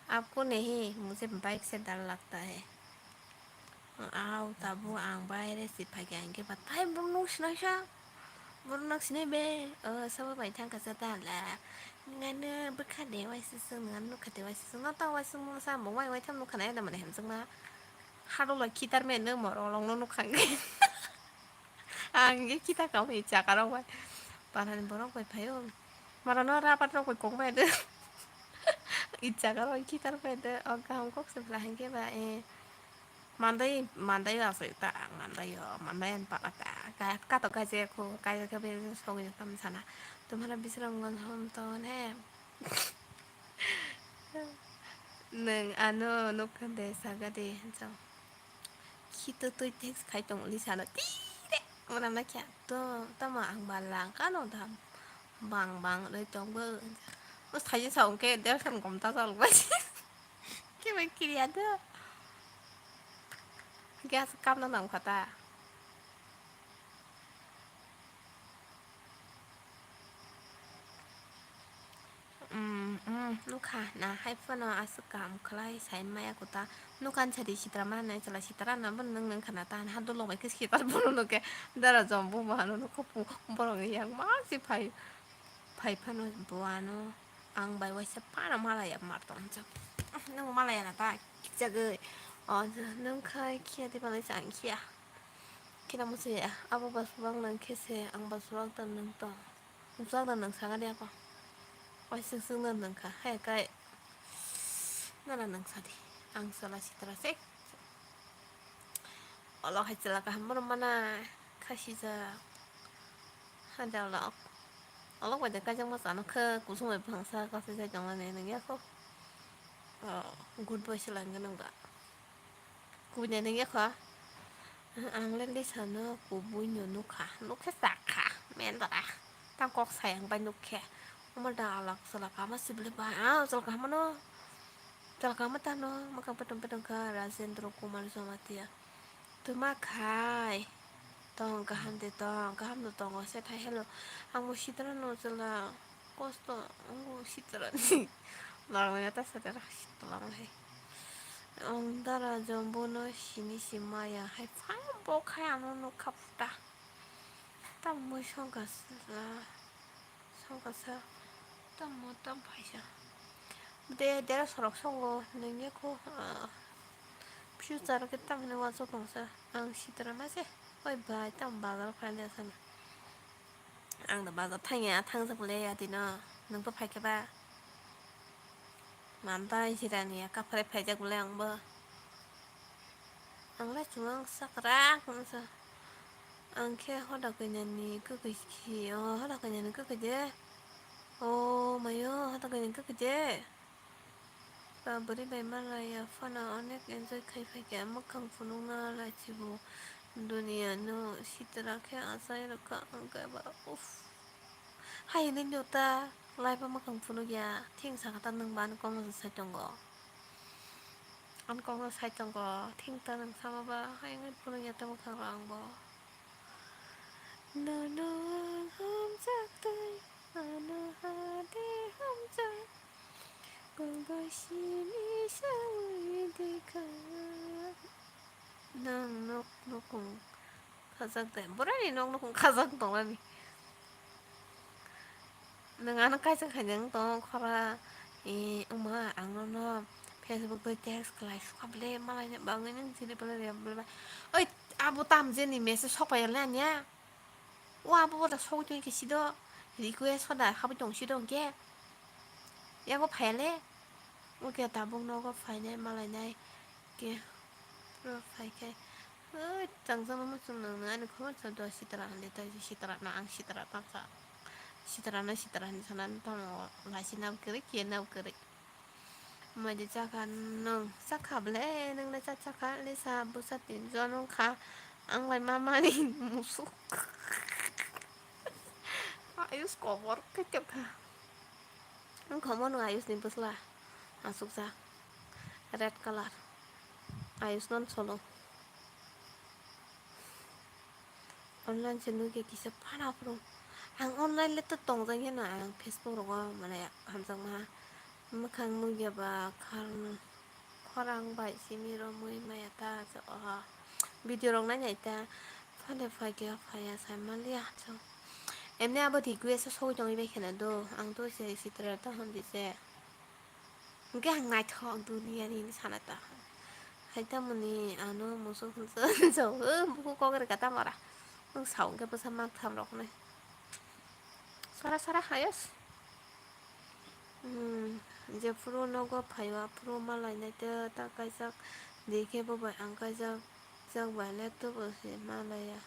Aapko nahi, mujhe bike se dar lagta hai. Aw, tabuk ang baire se phaikha hingke ba, tai borok nok sinaisa. Borok nok sinai be, o, sabo bai thangkha sa ta la. Nangano bwkha de waisaswk, nangano nukha de waisaswk, no ta waisaswk, no samung wai waitham nukha nai da mane hamjakma. Hadolo khitar me no morok rokno nukha hingke. Ang hingke khitar kamo i chaka rok bai. Parani borok bai phaio. Mara no rapat rok bai kok bai de. I chaka rok khitar bai de. O kaham kok se bwla hingke ba, e. Mandai, mandai asai ta, mandai o, mandai an pala ta. Ka, kato kaje ko, kaje ka be sogwi tam sana. Tumhara bisram gon hom ton he. Nwng ano nukhan de saga de, hinjao. Khito twi text khai tong li sano. Tire! Mona na kya? To, tamo ang ba lang kano dam. Bang bang rwi tongbo. O thaisa sa hwnkhe derson gom ta chalbai. Khe bai kiriya do. Gas kamna nang kha ta. Mm, mm, nukha na hai phano aswk kam khlai sai maya kuta. Nukha ni sadi sitra ma nai chala sitra na bo nung nung khana ta ha dulok bai khe sitra bono nukhe dara jom bo ma no nukho pu borok ni yang ma si phai. Phai phano bo ano ang bai waisa phano malaya mar tong chok. Nung malaya na ta kichagwi. O nung khai khiya de balai chang khiya. Khina musi abo ba subang nang khe se ang ba subang tang nung tong. Subang tang nung sanga de ako. Waisa sung nang nung kha hai kai. Nana nung sadi ang sala sitra se. Olo hai chwla kaham bono mana khasijak. Hade olok. Olok bai de kaijakma chano khe kusung bai bwsangsa kasijak tongmani nungya kho. Oh, good boy se langwi nungba. Kubui nai nungya kho. Ang le lisano kubui no nukha. Nukhe chakha. Mendra. Tang kok sai ang bai nukkhe. Omo da alak chwla kaham sibli bai. Ah, chwla kaham no. Chwla kaham tano. Mwkhang petung petung kha Rajendra Kumar Jamatia. Tuma khai. Tong kaham de tong. Kaham no tongo se thai hello. Ang bo sitra no chwla. Kosto. Ang bo sitra ni. Lorong ya ta sa ta sitra lang hai. Ang dara jom bono sini si maya hai. Phang bo khai ano no khaputa. Tam mui songkha sa. Songkha sa. Tam mo tam phaisa. De dera sorok songo nengya ko. Future ke tam ne wansok tongsa. Ang sitra ma se. Oi bai tam bazar phai le sana. Ang da bazar thangya thangjak le ya dino. Nung to phai khe ba. Manta jirani ya kaphre phaijak le ang bo. Ang le chwng sakrak wngsa. Ang khe hoda kanya ni kwkwi si, o hoda kanya ni kwkwi de. O mayo hoda kanya ni kwkwi de. Ba bwrwi bai malaya phano onek enjoy khai phaikha, mwkhang phunukna laichibo duniya no sitra khe achai rwkha ang khe ba uff. Hai hinwi no ta laiba mwkhang phunukya thing sakha ta nwng ba ani kokno sai tongo. Ani kokno sai tongo thing ta nwng sama ba hai wngwi phunukya ta mwkhang rok ang bo. Nono ang hamjak tei ano hade hamjak. Kubui simi sawi dekha. Nwng nok nukung khajak de. Borani nok nukung khajak tongnani. Nwng ano kaisa khaijak tong khora. E, wngma ang nono Facebook bai text khlai sukha bwle malai ni bagwi nwng chini bwle rem bwle ba. Oi, abo tam jeni message sok pai le anya. O abo bo da sogwi tongwi khe sido request hoda habwi tong sido hwnkhe. Yago phaiya le. Hwnkhe tabuk nogo phainai malainai khe phaikhai. Oi, tangjakma muchung nang nang ani khobor sa do sitra hwnle tei sitra na ang sitra tamsa. Sitra na sitra hinwi sana tamo laisina bo kwrwi khe na bo kwrwi. Maide chakha nwng chakha bwle nwng le cha chakha le sa bwsa tin jon wngkha ang bai mamani musuk. Ayus kobor khe tepkha. Wngkha omo nwng Ayus ni bwsla asukjak red colour Ayus non solo. Online se nugya kisa phano aphuru. Ang online le to tongjak ya no, ang Facebook rogo mane hamjakma mwkhang nugya ba khorang bai simi romwi maya ta. Video rok nai nai ta phale phaikhe phaiya sai manliya. Emni abo request o sogwi tongwi bai kheno do, ang to se sitra ta hwn di se. Hwnkhe ang naithok duniani hinwi sana ta. Hai tamoni ano musuk hwnsa hwnsa o bukhuk kok rwkha tamara. Nwng sao hwnkhe bwsa manthamrok hwnwi. Sara sara hayos. Hmm, jephuru nogo phaio aphuru malainai ta kaijak. Dikhe bo bai ang kaijak, jak bai le tubu se malaiya.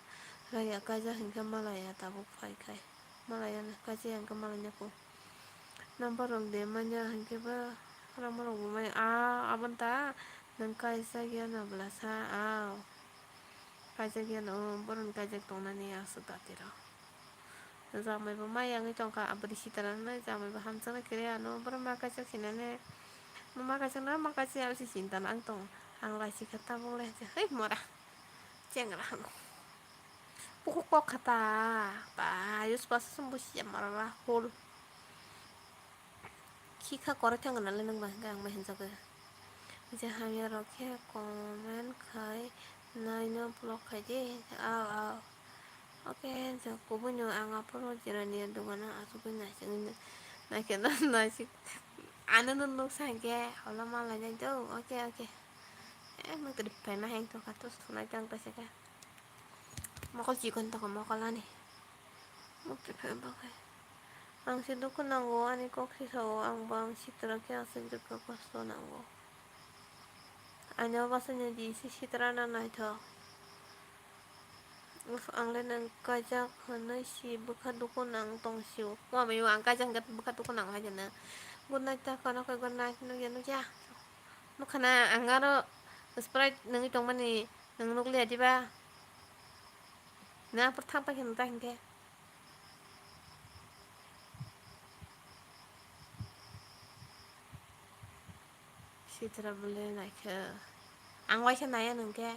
Raiya kaijak hinkhe malaiya tabuk phaikhai. Malaiya kaijak hinkhe malainai kho. Number rok de manya hinkhe ba rama rok bo manya. Ah, aboni ta nwng kaijak ya na bwlasa? Ah, kaijak ya no, boroni kaijak tongnani aswk dati rok. Jamai bo mai yangwi tongkha, aboni sitana hinwi jamai bo hamjaknai kwrwi ano, borok ma kaisa sinane, ma kaisa na ma kaisa abo se sinta no ang tongo, ang lai sikha tabuk le, hei mora chengra hano, bukhuk kok kha ta, ta ayus basa se busia mora hol. Khikha koroi thangna le nang ba hwnkhe ang bai hwnjagwi. Je hamya rok khe comment khai nai no block khai di. Aw, aw. Oke, je kubui no ang aphuru jirani dogano achugwi naisingwi naikhe naisik. Ano no nuksa hwnkhe ola ma lainai do. Oke, oke. Eh, mung twi phaima heng tongkha, tus thunai tang paisa khe. Mokol chikon toko mokol ani. Mukti phe bagwi. Ang se dukhu nango, ani kok se sao, ang bo ang sitra khe aswk dukha kosto nango. Ani o bwswk ni di se sitra no naithok. Uff, ang le nwng kaijak hwnwi si bwkha dukhu nang tong sio. Wngmani o ang kaijak hwnkhe bwkha dukhu nang hai jana. Good night ta kono khe good night nukya nukya. Nukha na ang aro Sprite nungwi tongmani. Nwng nukliya diba? Nwng aphuru thang paikhe nwng ta hinkhe. Sitra bole naikhe. Ang waisa naiya nwng khe.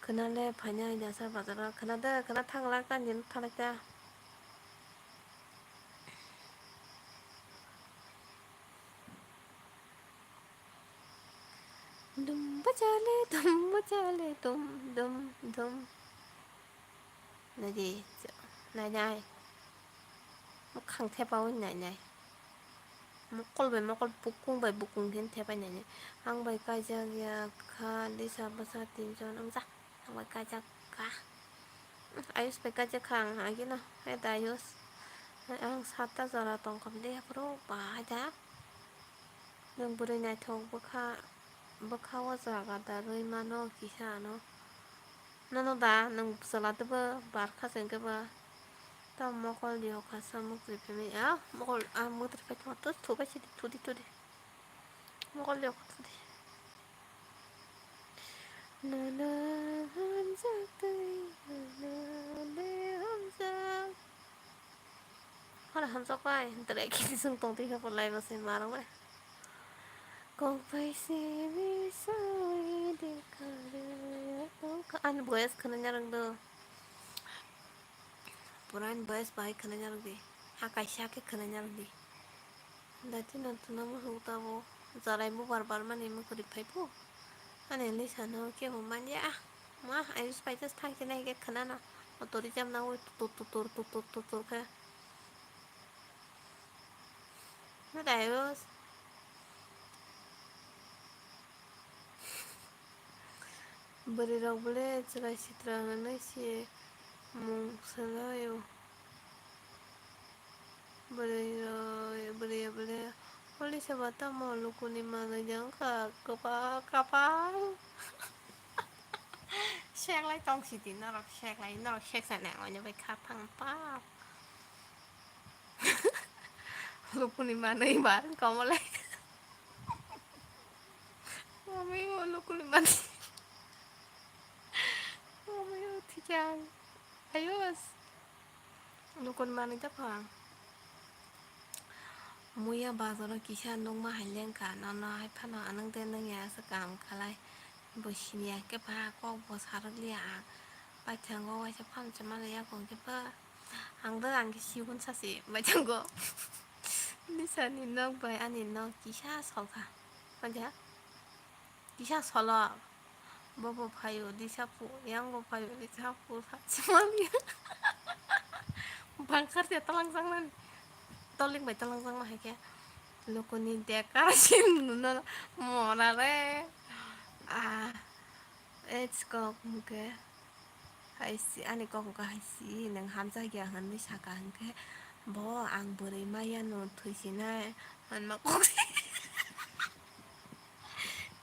Khwnale phainai jasa bazaro. Khwnade, khwna thanglak ta, nini thanglak ta. Dum bajale, dum bajale, dum, dum, dum. Naidi, nainai. Mukhang thepaui nainai. Mokol bai mokol, bukung bai bukung khe thepai nainai. Ang bai kaijak ya kha, lisa bwsa tinjon wngja. Ang bai kaijak kha. Ayush bai kaijak kha ang agino. Hai da Ayush. Ang satta jora tongkha bwle, aphuru bahai da. Nwng bwrwi naithok bwkha, bwkha o jaga da rwi mano kisa ano. Nono da nwng bwsala teibo bar kha se hwnkhe ba. Tamo mokol riyok kha samuk twi phimani. Ah, mokol, ah, mukti phai thuma tus thubai sidi, thudi, thudi. Mokol riyok thudi. Nono hamjak twi, nono de hamjak. Hana hamjak bai, dere kini sung tong twi khe bo lai bo se marang bai. Kok bai se bisa wi de kare tong kha. Ani voice khna nyarang do. Pura ani voice bai khna nyarang di. Ha kaisa khe khna nyarang di. Dati no tuna mo huk tabo. Jarai bo bar bar mani mo kori phai phu. Ani lisa no khe bo manya. Ma, Ayush bai just thang khe nai khe khna na. Motor jam na oi tutur, tutur, tutur, tutur, tutur khe. Ayush. Bwrwi rok bole chwrai sitra hwnwi se mung swlaio. Bwrwi rok, bwrwi bole holi se ba tamo lukuni manwi jang kha kwpa kapal. Seklai tong sidi norok seklai norok seksa nang oino bai kha phang pap. Lukuni manwi bar komole. Mami o lukuni manwi. Mami o thikya. Ayos. Lukuni manwi ta phang. Muya bazaro kisa nukma hai lengkha, nono hai phano anwng de nungya se kaham khalai. Bo siniya khe pha kok bo sarwkliya ang. Paithango waisa phano se manliya kong khe pha. Ang do ang khe sigun sasi bai thango. Nisani nok bai ani nok kisa solkha. Manja kisa solo. Bobo phaio disa pu, yang bo phaio disa pu, sa se manliya. Bangkhar se talang jang nani. Toling bai talang jang ma hai khe. Lukuni dekar sin nuno mora re. Ah, ech kok muke. Hai si, ani kok wngkha hai si, nwng hamjakya hwnwi sakha hwnkhe, bo ang bwrwi maya no thwisinai hwnma kok si.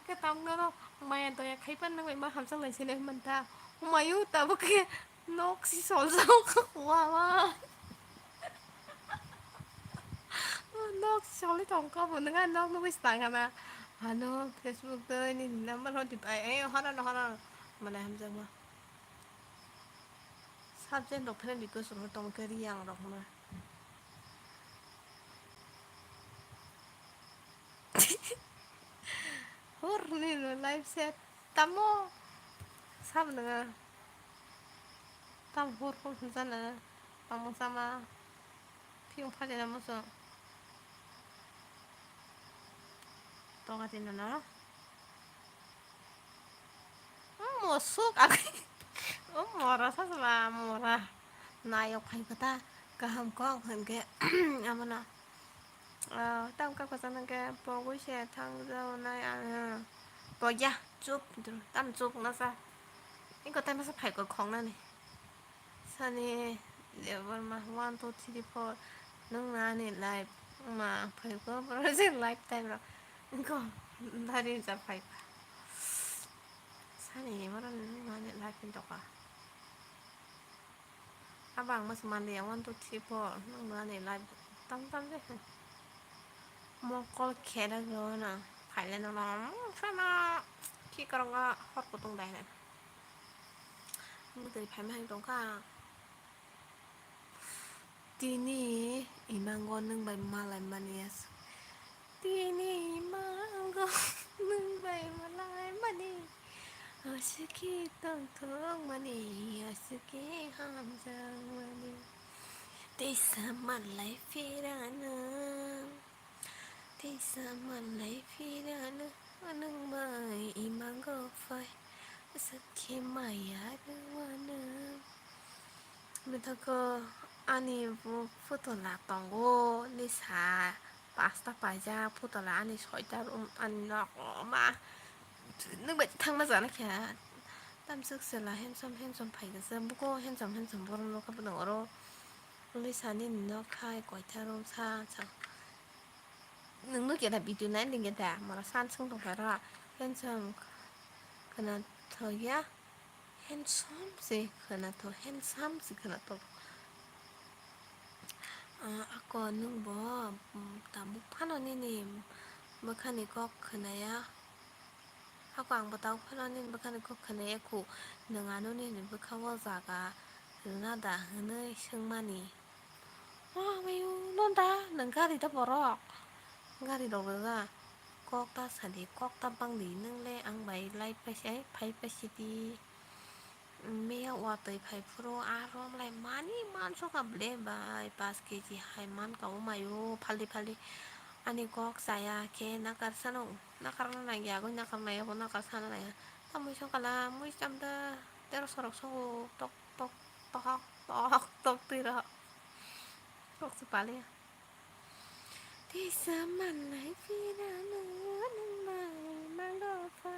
Khe tamno no maya doya khai pan nang bai ma hamjak lai sinai hwnmanta. Humayu tabuk khe nok si soljak wa wa. Nok si solwi tongkha bo, nwng a nok nugwi si tangkha na. Ano Facebook twi nini number hodi bai, eh, horo no, horo no. Mane hamjakma. Subject rok friend request rok tong khe ri ang rok no. Hor ni no live set tamo sam nanga. Tam hor hor hwnsa nanga. Tamo sama. Phiyong phajana muso. Toga tino no. Mosuk agi. O mora sasla mora. Nayok phai kota kaham kok hwnkhe amana. Tam kok kota nangke pogwi se thang jao nai ang. Pogya chup tam chup nasa. Iko tai masa phai kok khong nani. Sani Debbarma one two three four. Nung nani live ma phai kok bro se live time ro. Iko dari ja phai. Sani moro nung nani live ni doka. Abang mas mandi ya one two three four nung nani live tam tam de. Mokol kheda gona phaile no no sama ki karonga hor kutung dai na. Mudai phaima hai tongkha. Tini imango nwng bai malai mani aswk. Tini imango nwng bai malai mani. Aswk khe tongthok mani, aswk khe hamjak mani. Teisa malai phirano. Teisa malai phirano, nwng bai imango phai, aswk khe maya rwano. Mithako ani bo photo la tongo, lisa pasta paijak, photo la ani soita room, ani nok roma. Nwng bai thangma jana khe, tamswk chwla handsome, handsome phaikha se, buko handsome, handsome borok nukha oro. Lisa nini nok hai koitha room sa, sa. Nwng nukya da video nai lingya da, mora san swng tongkha ro. Handsome khwnathok ya, handsome se khwnathok, handsome se khwnathok. Ah, ako nwng bo, mm, tabuk phano nini bwkhani kok khwnaya. Ako ang bo tabuk phano nini bwkhani kok khwnaya khu, nwng ano nini bwkha o jaga rwna da hwnwi swngmani. O hamai o, no da, nwng gari da borok? Gari rok rwja. Kok ta sadi, kok ta bangdi, nwng le ang bai live paisai, phai paisidi. Meya watwi phai phuru, a rom lai mani mansukha ble bai, paanch keji hai mankha o mai o, phaldi phaldi. Ani kok chaya khe nakar sano, nakar nangya, agwi nakar nai, abo nakar sana nangya. Tamwi songkha la, mui chamda, tero sorok sogo, tok tok, tok tok, tok twi rok. Kok se pale. Teisa malai phirano nang mai mango pha.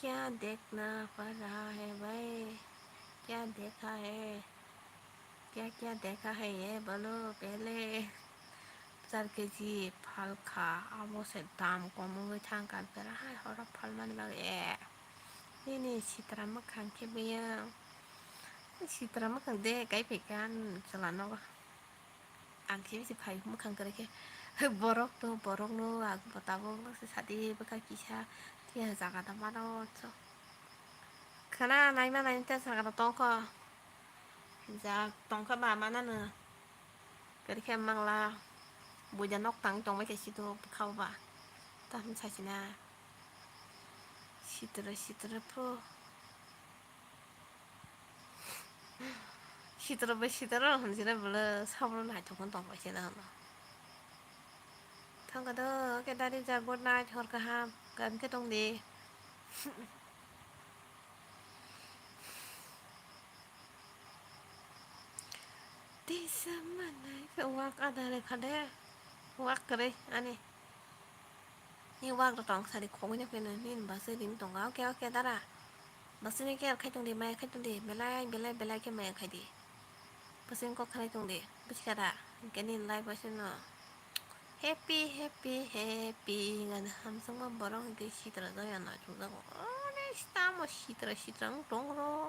Kya dekhna pad raha hai bhai? Kya dekha hai? Kya kya dekha hai ye bolo pehle? Char keji phalkha, abo se dam kom wngwi thangkha, bera hai horo phalmani bagwi. Nini sitra mwkhang khe biyang. Sitra mwkhang de kai phaikha chwla nogo. Ang khe bisi phai mwkhang kwrwi khe. Borok to, borok no, ang bo tabuk no se sadi bwkha kisa. Tiya jaga da mano so. Khana naima nai ta jaga da tongkho. Jak tongkha ba manano. Kwrwi khe mangla. Buja nok tang tongbai khe sito bwkha o ba. Taham sachina. Sitra sitra pho. Sitra bai sitra hwn sina bwle sabro naithok hwn tongbai sina hwn. Thangkha do khe dari jak good night hor kaham. Gam khe tong di. Tisa manai khe wak ada rekha de. Wak kwrwi ani. Ni wak rok tong sadi khogwi no pheno nini bwsai ring tongo. Oke, oke, dara. Bwsai ni care khai tong di, maya khai tong di. Belai, belai, belai khe maya khai di. Bwsai ni kok khanai tong di. Buji kha da? Hinkhe nini life bai se no. Happy, happy, happy hinwi hamjakma borok hinkhe sitra jaya no chukjago. Onek tamo sitra, sitra wng tong ro.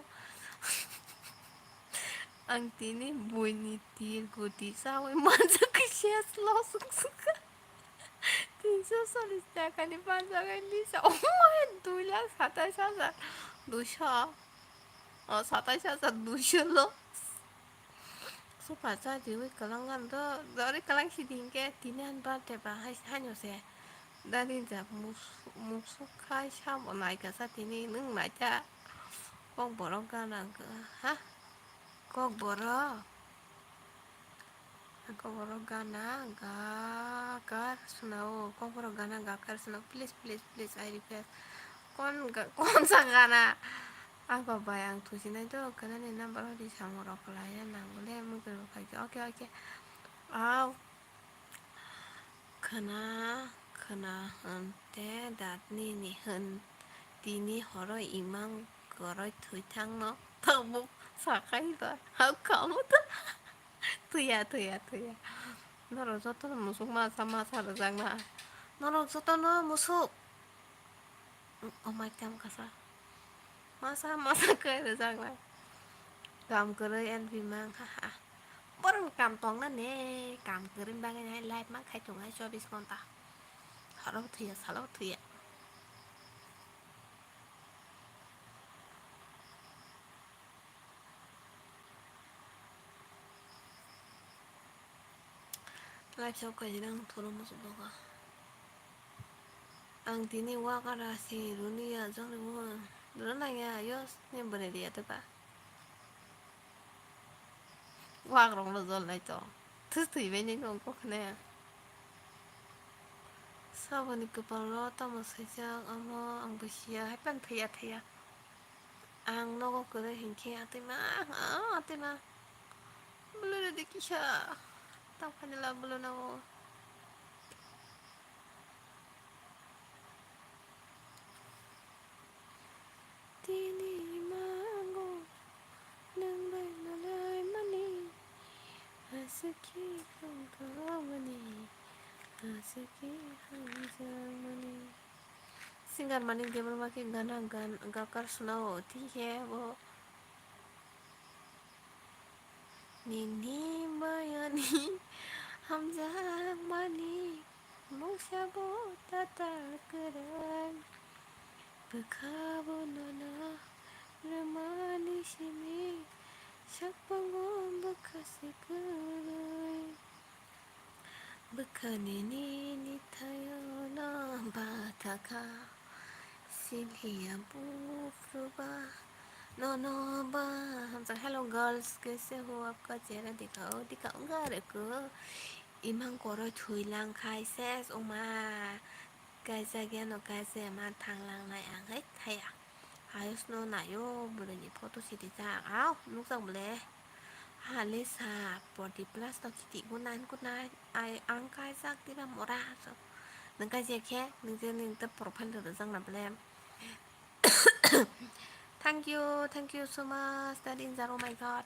Ang tini buini tir guti chawi manjak khe ses los wng sukha. Tinso chollis taka ni manjak hai lisa. Oh my, dui lakh satais hajar duiso. Oh, satais hajar duiso lo. Sofa cha riwi kwlang gana do, dori kwlang si di hinkhe tini ani birthday ba hai, haino se. Dani ja mus-, musuk khai sabo naikha sa tini nwng naikha. Kokborok gana ha? Kokborok? Kokborok gana ga kar swnao, kokborok gana ga kar swnao, please, please, please, I request. Kon ga-, konsa gana? Abo bai ang thusinai do, gana ni number hodi samung rok lai ya nang bole, mui khe bo khai khe, okay, okay. Au. Khna, khna hwn te dat nini hwn, tini horo imang koroi thwi thangno tabuk sakai ba hau kamu ta. Thwiya, thwiya, thwiya. Norok jotono musuk masa, masa rwjakna. Norok jotono musuk. O mai tam kasa. Masa, masa khe rwjakna. Kam kwrwi L B mang, ha, ha. Borok kam tongna ne, kam kwrwi bagwi nai live ma khai tongo hai chobbish ghonta. Horo thwiya, salo thwiya. Live sok kaisa nang thoro muchuk doga. Ang tini wakara si runiya jongni bo runa ya yos ni bwrwi riya tei ba. Wakrok no jol nai to. Thus thwi bai nai nong kok ne. Saboni kwpal o tamo swijak amo ang bo siya hai pan thwiya thwiya. Ang nogo kwrwi hinkhe atwima, ah, atwima. Bwlwirwdi kisa. Tamo khainwi la bwlwino. Tini imango nwng bai malaimani, aswk khe tongthokmani, aswk khe hamjakmani. Singer Manik Debbarma khe gana gan gakar swnao, tei khe bo nini mayani hamjakmani mungsa bo tatal kwrwng. Bwkha bo nono rwmani simi sakpango bwkha se kwrwi. Bwkhani nini thaio no bathakha, siliya buphruba nono ba. Hamsa, hello girls, kaise ho? Apka chehra dikhao, dikhao gare ko. Imang koroi thwi lang khai ses oma. Kaisa geno kaisa ma thang lang nai ang hai thaya. Ayos no naio bwrwi ni photo si rijak. Au, nukjak bole. Hale sa forty plus to khiti gunai gunai. Ai, ang kaijak diba mora. So, nwng kaijak khe, nwng je nwng ta profile rwjak na bole. Thank you, thank you so much, that is, oh my God.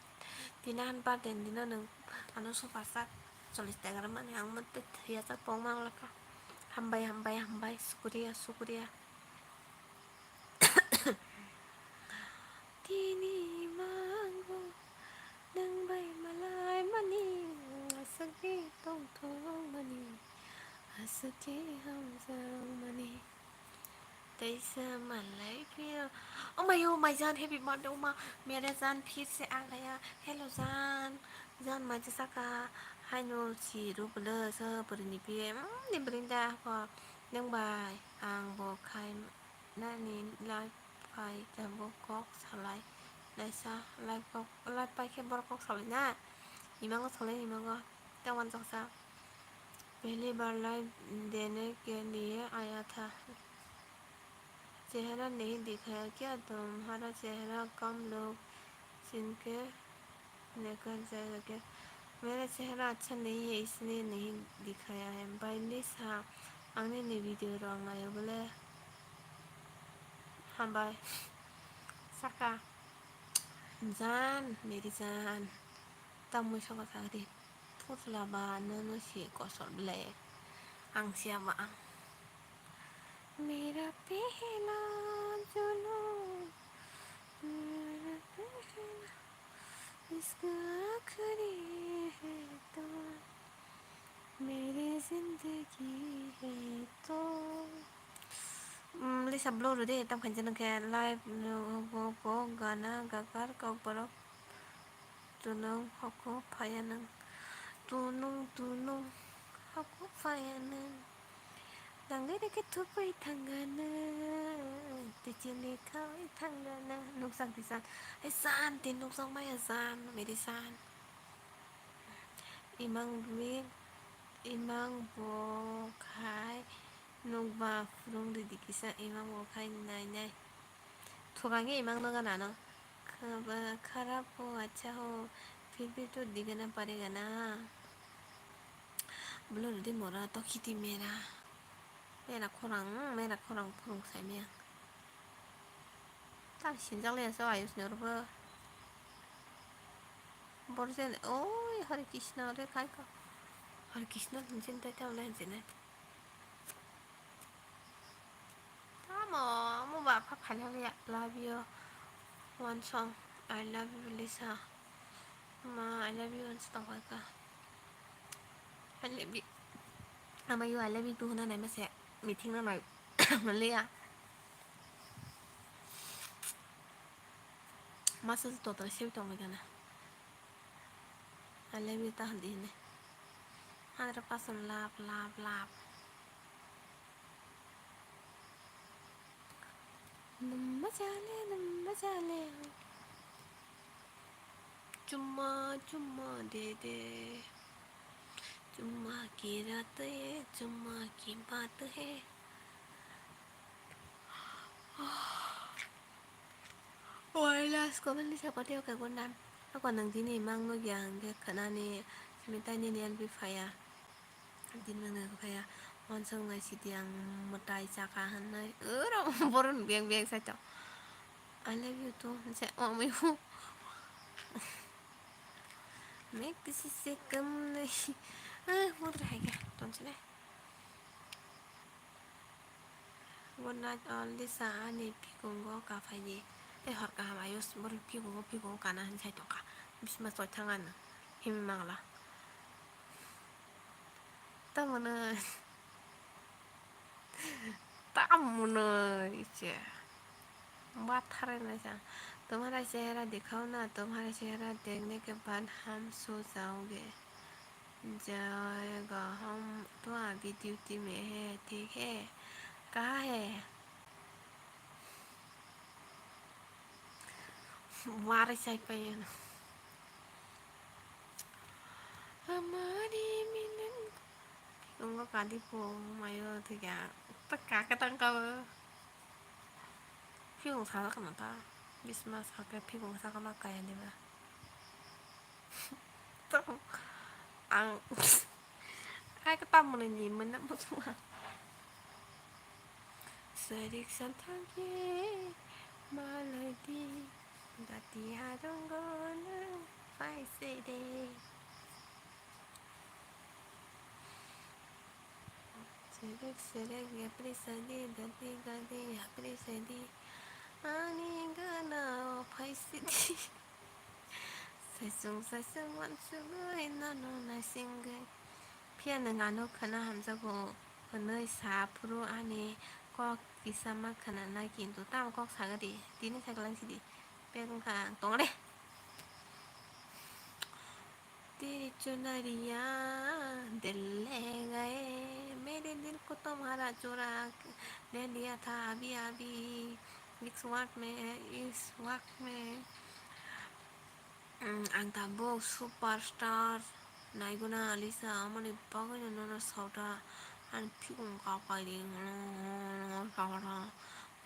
Tini ani birthday ni dino nwng ano super chat chollish taka rwmani ang mote thwiya chak pong mang lakha. Hambai, hambai, hambai, shukriya, shukriya. Tini mango nwng bai malai mani, aswk khe tongthok mani, aswk khe hamjak mani. Teisa malai phiro. Oh my, oh my jaan, happy birthday, oh ma. Mere jaan, phir se aa gaya. Hello jaan. Jaan, maja saka. Haino si rublo sa bwrwini phi. Hmm, ni bwrwini da ko. Nang bai, ang bo khai nani live pai tabuk kok salai. Naisa live kok, live pai khe borok kok salai na. Imango salai, imango. Tei wansuksa. Pehli baar live dene ke liye aya tha. Chehra nahi dikhaya kya? Tumhara chehra kam log chinke lekar jayega kya? Mera chehra achha nahi hai, isliye nahi dikhaya hai. Bhai, please ha, angni ni video rok ang naio bole. Hambai. Saka. Jaan, meri jaan. Tamni saka sakri. Putla ba nono si kosol bele. Ang siya ba ang. Mera pehla julum, mera pehla, iska aakhri hai to, meri zindagi hai to. Hmm, lisa blur de, tam khan jeno khe live, uh, go, go, gana, gakar, kok borok. Tunung hoko phaya nung. Tunung, tunung hoko phaya nung. Nangli reke thupui thangana. Tichini khaui thangana. Nukjak di san. Ai san, tin nukjak maya san. Meri san. Imang bui, imang bo khai nukba phurung ridi kisa imang bo khai nai nai. Thukange imang no gana no. Khaba kharap ho, acha ho, phir phir to digana paregana. Bolo ridi mora to khiti mera. Mera khorang, mera khorang phurung saimaya. Tam sinjak le so ayus nyorbo. Borjen, oi, Hare Krishna re khai ka. Hare Krishna hinjin tai tam le hinjin ai. Tamo, mo ba pha khaina le love you. One song, I love you, Lisa. Ma, I love you, hinjin tong khai ka. I love you. Ama you, I love you, tu huna nai ma se. Meeting na nai. Malia. Masa se total sebi tong gana. Alemi ta handi hini. Hundred percent love, love, love. Numma chale, numma chale. Chumma, chumma de de. Chumma ki raat hai, chumma ki baat hai. Wireless ko beli sa pati oke guna. Ako nang tini mang no yang ke khanani simi tani nian bi phaya. Din mang nang phaya. Wansang nai siti ang matai chaka hanai. Oro boron beng beng sa to. I love you too. Sa o mi hu. Make this is a come nai. Ah, mo tra hai ga. Ton chale. Good night, all. Lisa ani phikungo kaphai di. Tei hor kaham ayos, borok phikungo, phikungo kana hinwi sai tongkha. Bisma choi thang ano. Himwi mangla. Tamoni. Tamoni, iche. Bathar naisa. Tumhara chehra dikhao na, tumhara chehra dekhne ke baad hum so jaoge. Jai ho, hum to abhi duty mein hai, theek hai? Kaha hai? Wari sai paiyano. Hamari milan. Phikung kadi po mayo thikya. Ta kaka tangka. Phikung saka kana ta. Bisma saka phikung saka ma kaya diba. Ang ai ka tamoni ni mana mutua. Sarik santhangye maladi dati harong gona paise de. Serek serek yapri sadi dati gadi yapri sadi ani gana paise de. Saisung saisung wansugwi nono naisingwi. Phiya nwng ano khwna hamjago hwnwi sa phuru ani kok kisa ma khwnanai, kintu tamo kok sagadi, tini sai kwlangsi di. Bek wngkha ang tongre. Tiri chunariya dil le gaye, mere dil ko tumhara chura le liya tha abhi abhi, is wak mein, is wak mein. Mm, ang tabuk superstar naiguna Alisa, amoni bagwino nono sauta, ani phikung kapai di,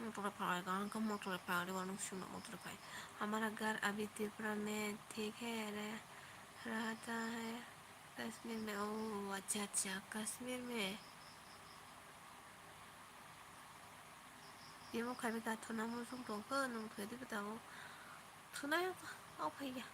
motor phai, ang khe motor phai, ori wanung sino motor phai. Hamara ghar abhi Tripura mein, thik hai, re, raha tha hai, Kashmir mein, oh, acha, acha, Kashmir mein. Imo khabi ka thuna muchung tongkha, nung thwidi bwtao. Thunai o phaiya.